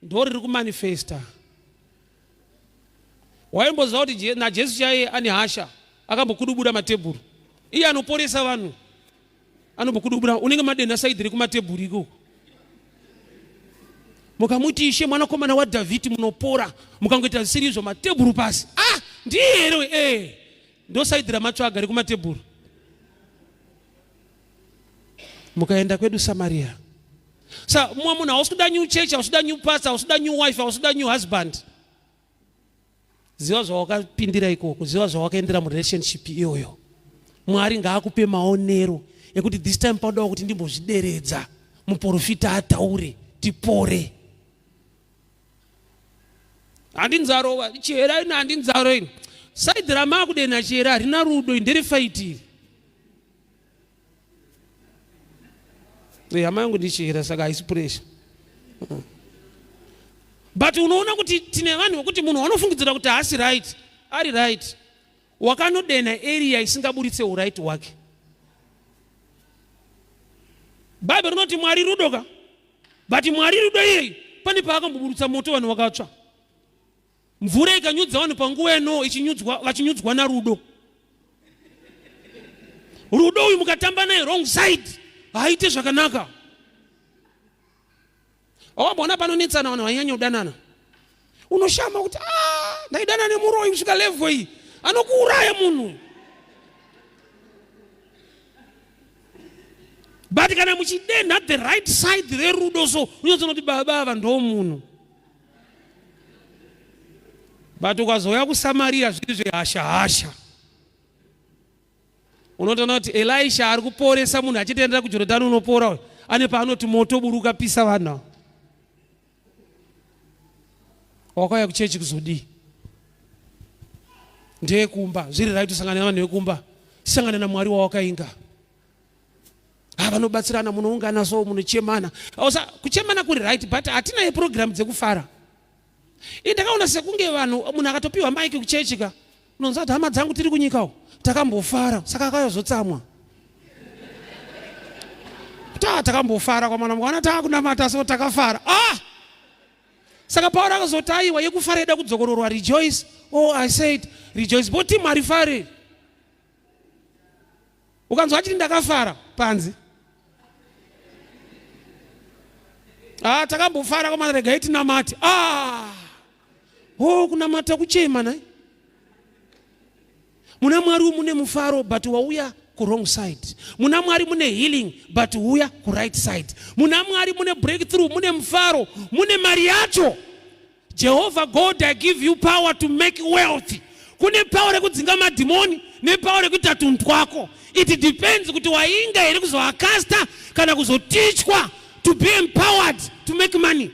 ndo riri kumanifesta. Waimboziva kuti naJesu chaiye ane hasha akambokudubura matebhuru. Iye anoporesa vanhu anombokudubura unenge madenha side rekumatebhuru ikoko. Mukamuti ishe mwanakomana waDhavhidhi munopora, mukangoita zvisiri izvo matebhuru pasi. Ah, ndiye here? Eh, ndosaidhi ramatsvaga rekumatebhuru. Mukaenda kwedu Samaria. Sa mumwe munhu hausi kuda new church, hausi kuda new pastor, hausi kuda new wife, hausi kuda new husband. Ziva zvawakapindira ikoko, ziva zvawakaendera murelationship iyoyo. Mwari ngaakupe maonero ekuti this time panodawo kuti ndimbozvideredza, muprofita ataure, tipore. Handinzarova chihera ini, handinzaro ini. Saidhi ramakudenha chihera harina rudo, ndere fight iri. Hama yangu ndichihera saka haisi pressure. But unoona kuti tine vanhu vekuti munhu wanofungidzira kuti haasi right, ari right. Wakanodenha area isingaburitse uright hwake. Bible rinoti Mwari rudo ka. But Mwari rudo iyeyi pane paakamboburutsa moto vanhu vakatsva. Mvura ikanyudza vanhu panguva yanoa ichinyudzwa vachinyudzwa narudo. Rudo uyu mukatamba naye wrong side haaite zvakanaka. Wamboona panonetsana vanhu vanyanya kudanana, unoshama kuti ah, ndaidana nemuroyi kusvika level iyi, anokuuraya munhu. But kana muchidenha the right side rerudo so unyatsoona kuti baba ava ndo munhu. But ukazouya kuSamaria zviri zvehasha hasha, unotoona kuti Elisha ari kuporesa munhu achitendera kuJorodhani unopora uyu, ane paanoti moto buruka pisa vanhu ava. Wakauya kuchechi kuzodii? Ndeyekumba, zviri right usangane navanhu vekumba, sangana naMwari wawakainga. Ha, vanobatsirana, munoungana so munochemana. Osa kuchemana kuri right, but hatina yeprogram dzekufara. Ini ndakaona sekunge vanhu, munhu akatopiwa maiki kuchechi ka, unonzwa kuti hama dzangu tiri kunyika uko takambofara, saka akayozotsamwa kuti ah, takambofara kwamwana mwana taakunamata so takafara. Ah! Saka Pauro akazoti aiwa yekufara ida kudzokororwa, rejoice. Oh, I said rejoice. But Mwari fare. Ukanzwa achiti ndakafara panze. Ah, takambofara kwamana regai tinamate. Ah! Oh, kunamata kuchema nai. Muna Mwari mune mufaro but wauya ku wrong side. Muna Mwari mune healing but uya ku right side. Muna Mwari mune breakthrough, mune mufaro, mune mari yacho. Jehovah God, I give you power to make wealth. Kune power rekudzinga madhimoni nepower rekuita tunhu twako. It depends kuti wainga here kuzoakasta kana kuzotichwa to be empowered to make money.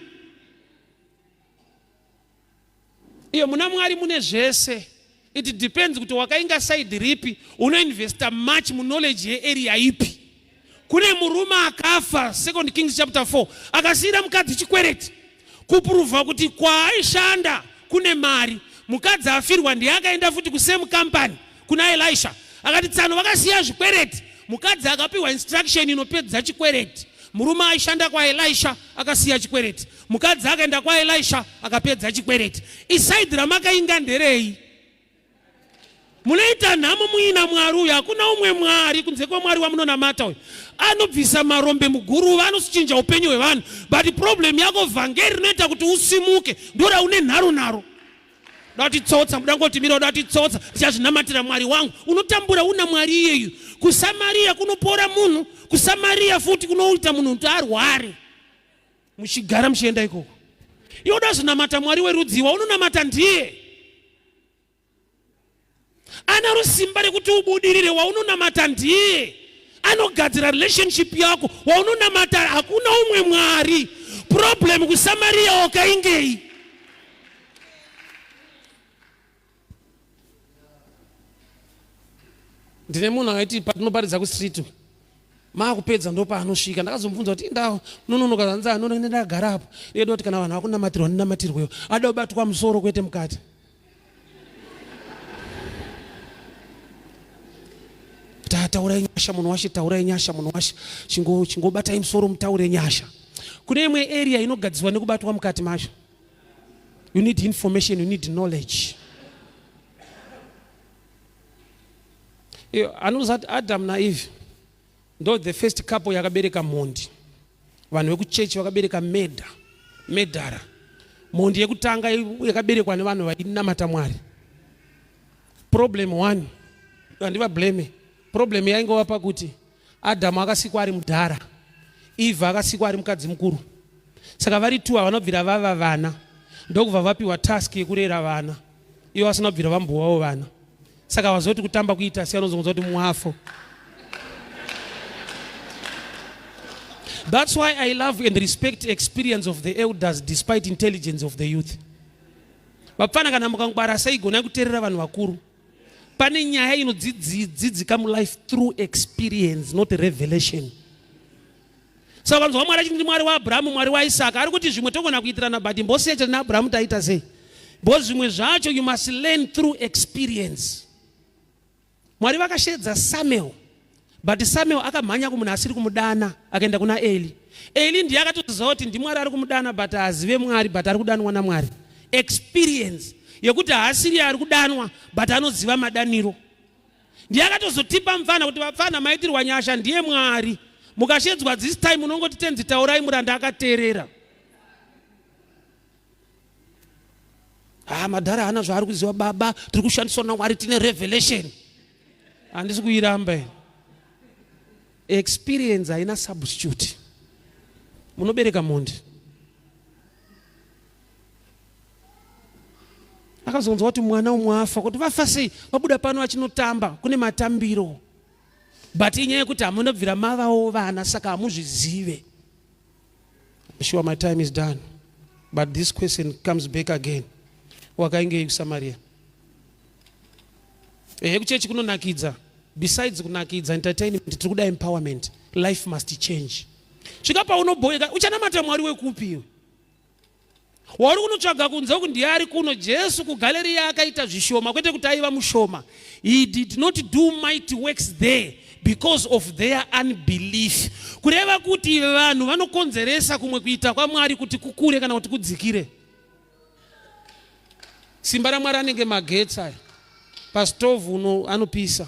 Iyo muna Mwari mune zvese. It depends kuti wakainga side ripi, unoinvesta much muknowledge yearea ipi. Kune murume akafa, 2 Kings chapter 4, akasiyira mukadzi chikwereti kupuruvha kuti kwaaishanda kune mari. Mukadzi afirwa ndiye akaenda futi kusame company kuna Elisha, akati tsano vakasiya zvikwereti. Mukadzi akapiwa instruction inopedza chikwereti. Murume aishanda kwaElisha akasiya chikwereti, mukadzi akaenda kwaElisha akapedza chikwereti. Isaidhi ramakainga nderei? Munoita nhamo muina Mwari uyu. Hakuna umwe Mwari kunze kwaMwari wamunonamata uyu. Anobvisa marombe muguruva, anochinja upenyu hwevanhu. But problem yako, vhangeri rinoita kuti usimuke ndora une nharo naro. Dati tsotsa, muda ngoti mira, dati tsotsa, ndichazvinamatira Mwari wangu. Unotambura una Mwari iyeyu. KuSamaria kunopora munhu, kuSamaria futi kunoita munhu kuti arware. Muchigara muchienda ikoko. Iwe uda zvinamata Mwari werudzi waunonamata ndiye. Ana rusimba rekuti ubudirire, waunonamata ndiye. Anogadzira relationship yako, waunonamata hakuna umwe Mwari. Problem kuSamaria wakaingei? Ndine munhu akaiti patinoparidza kustreet maakupedza ndopaanosvika. Ndakazomubvunza kuti indawo unononoka zvanzi anono ndagara apo. Iye ndoti kana vanhu vakunamatirwa ndinamatirwewo. Ada kubatwa musoro kwete mukati. Taurai nyasha munhu washe, taurai nyasha munhu washe. Chingobatai musoro mutaure nyasha. Kune imwe area inogadzirwa nekubatwa mukati macho. You need information, you need knowledge. Anozati Adam naEve ndo the first couple yakabereka mhondi. Vanhu vekuchechi vakabereka murder. Medhara. Mhondi yekutanga yakaberekwa nevanhu vainamata Mwari. Problem one, handivablame. Problem yaingova pakuti Adamu akasikwa ari mudhara, Eva akasikwa ari mukadzi mukuru. Saka vari two havana kubvira vava vana, ndokubva vapiwa task yekurera vana, ivo vasina kubvira vambowawo vana. Saka vazoti kutamba kuita sei, vanozongonzwa kuti mwafo. That's why I love and respect experience of the elders despite intelligence of the youth. Vapfana kana mukangwara sei gonai kuteerera vanhu vakuru. Pane nyaya inodzidzika mulife through experience not revelation. Saka vanzwa Mwari achiti Mwari waAbrahamu, Mwari waIsaka, ari kuti zvimwe togona kuitirana but mbosecha naAbrahamu taita sei? Because zvimwe zvacho you must learn through experience. Mwari vakasheedza Samuel but Samuel akamhanya kumunhu asiri kumudana akaenda kuna Eli. Eli ndiye akatoziva kuti ndiMwari ari kumudana but haazive Mwari but ari kudanwa naMwari. Experience yekuti haasiri ari kudanwa but anoziva madaniro. Ndiye akatozotipa mfana kuti vapfana maitirwa nyasha ndiye Mwari. Mukashedzwa this time unongoti tenzi taurai muranda akateerera. Ah, madhara haana zvaari kuziva baba, tiri kushandiswa naMwari tine revelation. Handisi kuiramba ini. Experience haina substitute. Munobereka mhondi. Akazonzwa kuti mwana umwe afa, kuti vafa sei? Vabuda pano vachinotamba, kune matambiro. But inyaya yekuti hamunobvira mavawo vana saka hamuzvizive. Sure my time is done. But this question comes back again. Wakaingei kuSamaria? Ehe, kuchechi kunonakidza. Besides kunakidza entertainment, tiri kuda empowerment. Life must change. Svika paunoboeka, uchanamata Mwari wekupi iwe? Wauri kunotsvaga kunze uku ndiye ari kuno. Jesu kuGaleriya akaita zvishoma, kwete kuti aiva mushoma. He did not do mighty works there because of their unbelief. Kureva kuti vanhu vanokonzeresa kumwe kuita kwaMwari kuti kukure kana kuti kudzikire. Simba raMwari anenge magetsi aya. Pastovhu uno anopisa.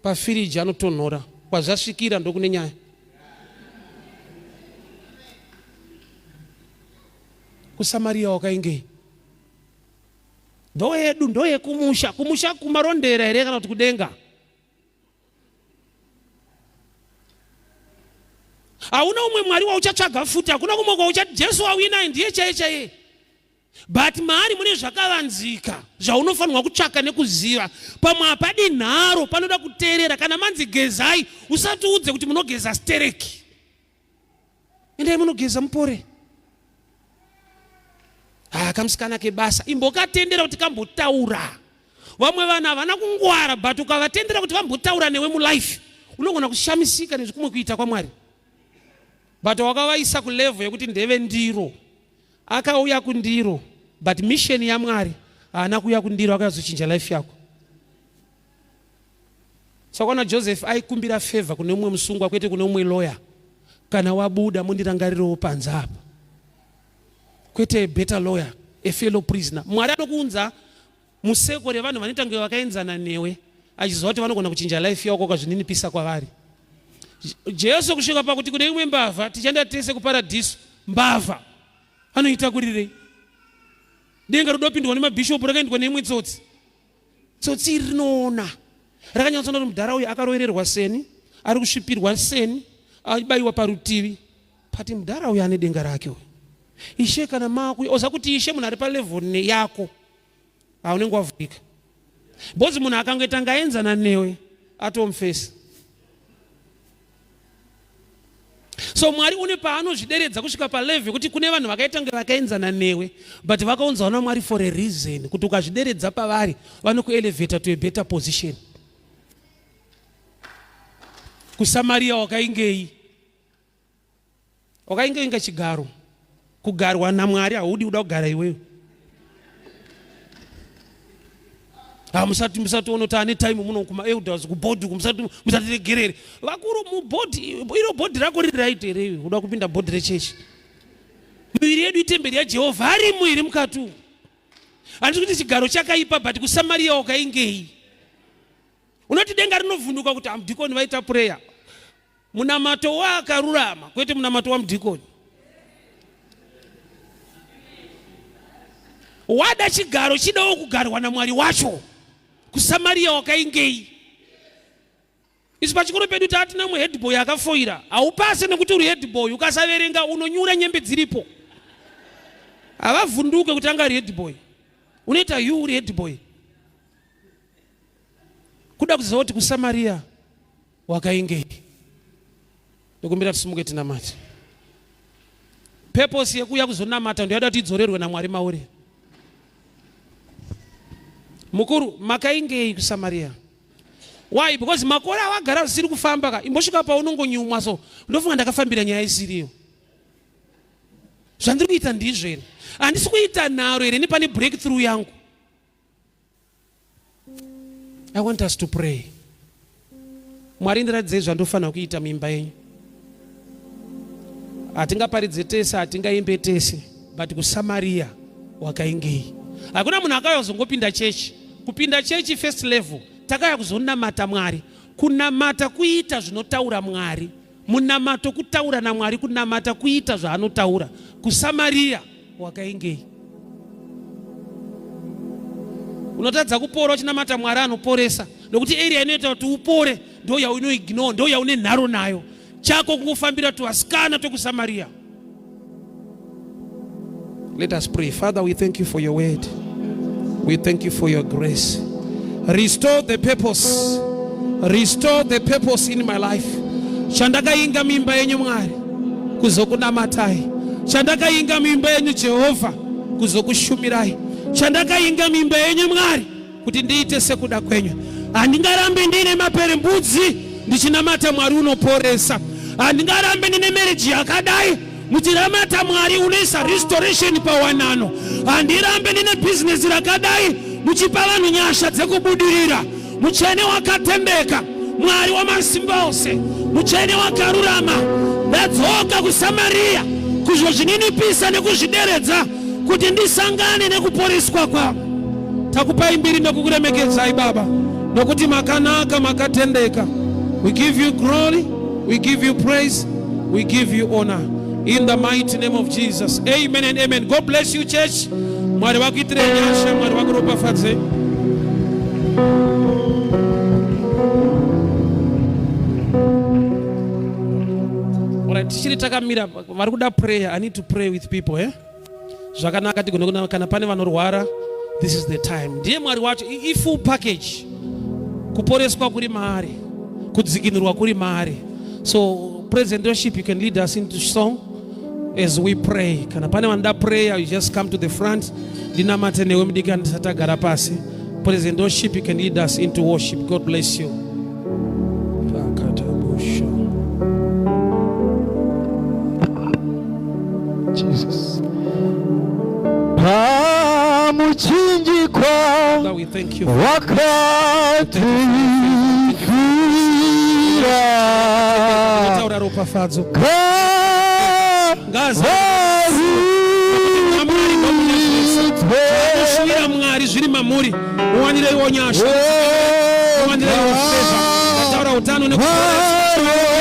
Pafiriji anotonhora. Kwazvasvikira ndokune nyaya. KuSamaria wakaingei? Ndoyedu ndoyekumusha. Kumusha kumarondera here kana kuti kudenga? Hauna umwe Mwari wauchatsvaga futi, hakuna kumwe kwauchati Jesu wauinaye ndiye chaiye chaiye. But maari mune zvakavanzika zvaunofanirwa kutsvaka nekuziva. Pamwe hapadi nharo, panoda kuteerera. Kana manzi gezai, usatiudze kuti munogeza stereki. Endai munogeza mupore. Ah, kamusikana kebasa imbokatendera kuti kambotaura. Vamwe vanhu havana kungwara, but ukavatendera kuti vambotaura newe mulife, unogona kushamisika nezvikumwe kuita kwaMwari. But wakavaisa kulevel yekuti ndeve ndiro. Akauya kundiro but mission yaMwari haana kuuya kundiro, akazochinja life yako. Saka ona Joseph aikumbira favor kune umwe musungwa kwete kune umwe lawyer. Kana wabuda mundirangarirewo panze apa. Kwete a better lawyer, a fellow prisoner. Mwari anokuunza museko revanhu vanoita kunge vakaenzana newe achiziva kuti vanogona kuchinja life yako ukazvininipisa kwavari. Jesu kusvika pakuti kune imwe mbavha tichaenda tese kuparadhiso. Mbavha anoita kurirei? Denga rodopindwa nemabhishopu rakaendwa neimwe tsotsi. Tsotsi iri rinoona rakanyatsoona kuti mudhara uyu akarovererwa seni, ari kusvipirwa seni, aibaiwa parutivi pati mudhara uyu ane denga rake uyu. Ishe kana makuya oza kuti ishe munhu ari palevel yako haunenge wavhurika because munhu akangoita ngaenzana newe atomufesi. So Mwari une paanozvideredza kusvika palevel yekuti kune vanhu vakaita kunge vakaenzana newe but vakaunzwa naMwari for a reason kuti ukazvideredza pavari vanokuelevata to a better position. KuSamaria wakaingei? Wakainge inga chigaro. Kugarwa naMwari haudi kuda kugara iwewe. Ha musati musationa kuti ane time muno kuma elders kuboard musati musatiregerere. Vakuru mu board iro board rako riri right here iwe uda kupinda board rechechi. Miviri yedu itemberi yaJehovha arimo here mukati umu? Handisi kuti chigaro chakaipa but kuSamaria wakaingei? Unoti denga rinovhunduka kuti amudhikoni vaita prayer. Munamato waakarurama kwete munamato wamudhikoni. Wada chigaro chidawo kugarwa naMwari wacho. KuSamaria wakaingei? Isu pachikoro pedu tatina muheadboy akafoira. Haupase nekuti uri headboy, ukasaverenga unonyura nyembe dziripo. Havavhunduke kuti anga ari headboy. Unoita you uri headboy. Kuda kuziva kuti kuSamaria wakaingei. Ndokumbira tisimuke tinamate. Purpose yekuuya kuzonamata ndoyada kuti idzorerwe naMwari mauri. Mukuru, makaingei kuSamaria? Why? Because makore awagara zvisiri kufamba ka. Imbosvika paunongonyumwa so. Ndofunga ndakafambira nyaya isiriyo. Zvandiri kuita ndizvo here? Handisi kuita nharo here nepane breakthrough yangu? I want us to pray. Mwari ndiratidzei zvandofanira kuita muimba yenyu. Hatingaparidze tese, hatingaimbe tese, but kuSamaria wakaingei? Hakuna munhu akauya kuzongopinda chechi. Kupinda chechi first level, takauya kuzonamata Mwari. Kunamata kuita zvinotaura Mwari. Munamato kutaura naMwari, kunamata kuita zvaanotaura. KuSamaria wakaingei? Unotadza kupora uchinamata Mwari anoporesa, nokuti area inoita kuti upore ndo yaunoignore, ndo yaune nharo nayo. Chako kungofambira tuvasikana twekuSamaria. Let us pray. Father, we thank you for your word. We thank you for your grace. Restore the purpose. Restore the purpose in my life. Chandakainga mimba yenyu Mwari kuzokunamatai. Chandakainga mimba yenyu Jehovha kuzokushumirai. Chandakainga mimba yenyu Mwari kuti ndiite sekuda kwenyu. Handingarambe ndiine maperembudzi ndichinamata Mwari unoporesa. Handingarambe ndine mereji yakadai muchiramata Mwari unoisa restoration pawanano. Handirambe ndine bhizinesi rakadai muchipa vanhu nyasha dzekubudirira. Mutsvene wakatendeka, Mwari wamasimba ose, mutsvene wakarurama. Ndadzoka kuSamaria kuzozvininipisa nekuzvideredza kuti ndisangane nekuporeswa kwangu. Takupai mbiri nekukuremekedzai Baba, nokuti makanaka, makatendeka. We give you glory, we give you praise, we give you honor. In the mighty name of Jesus. Amen and amen. God bless you church. Mwari vakuitire nyasha, Mwari vakuropafadze. Alright, tichiri takamira vari kuda prayer. I need to pray with people, eh? Zvakanaka tigone kuna kana pane vanorwara, this is the time. Ndiye Mwari wacho, i full package. Kuporeswa kuri maari, kudzikinurwa kuri maari. So praise and worship, you can lead us into song as we pray. Kana pane vanoda prayer, you just come to the front. Ndinamate newe mudikani tisati tagara pasi. Praise and worship, you can lead us into worship. God bless you. Pakatabusha. Jesus. Pamuchinjikwa Father, we thank you. wakatifira Taura ropafadzo. Ngazi. Zvinoshuvira Mwari zviri mamuri. Muwanireiwo nyasha. Muwanireiwo favor. Ndataura utano nekuporeswa.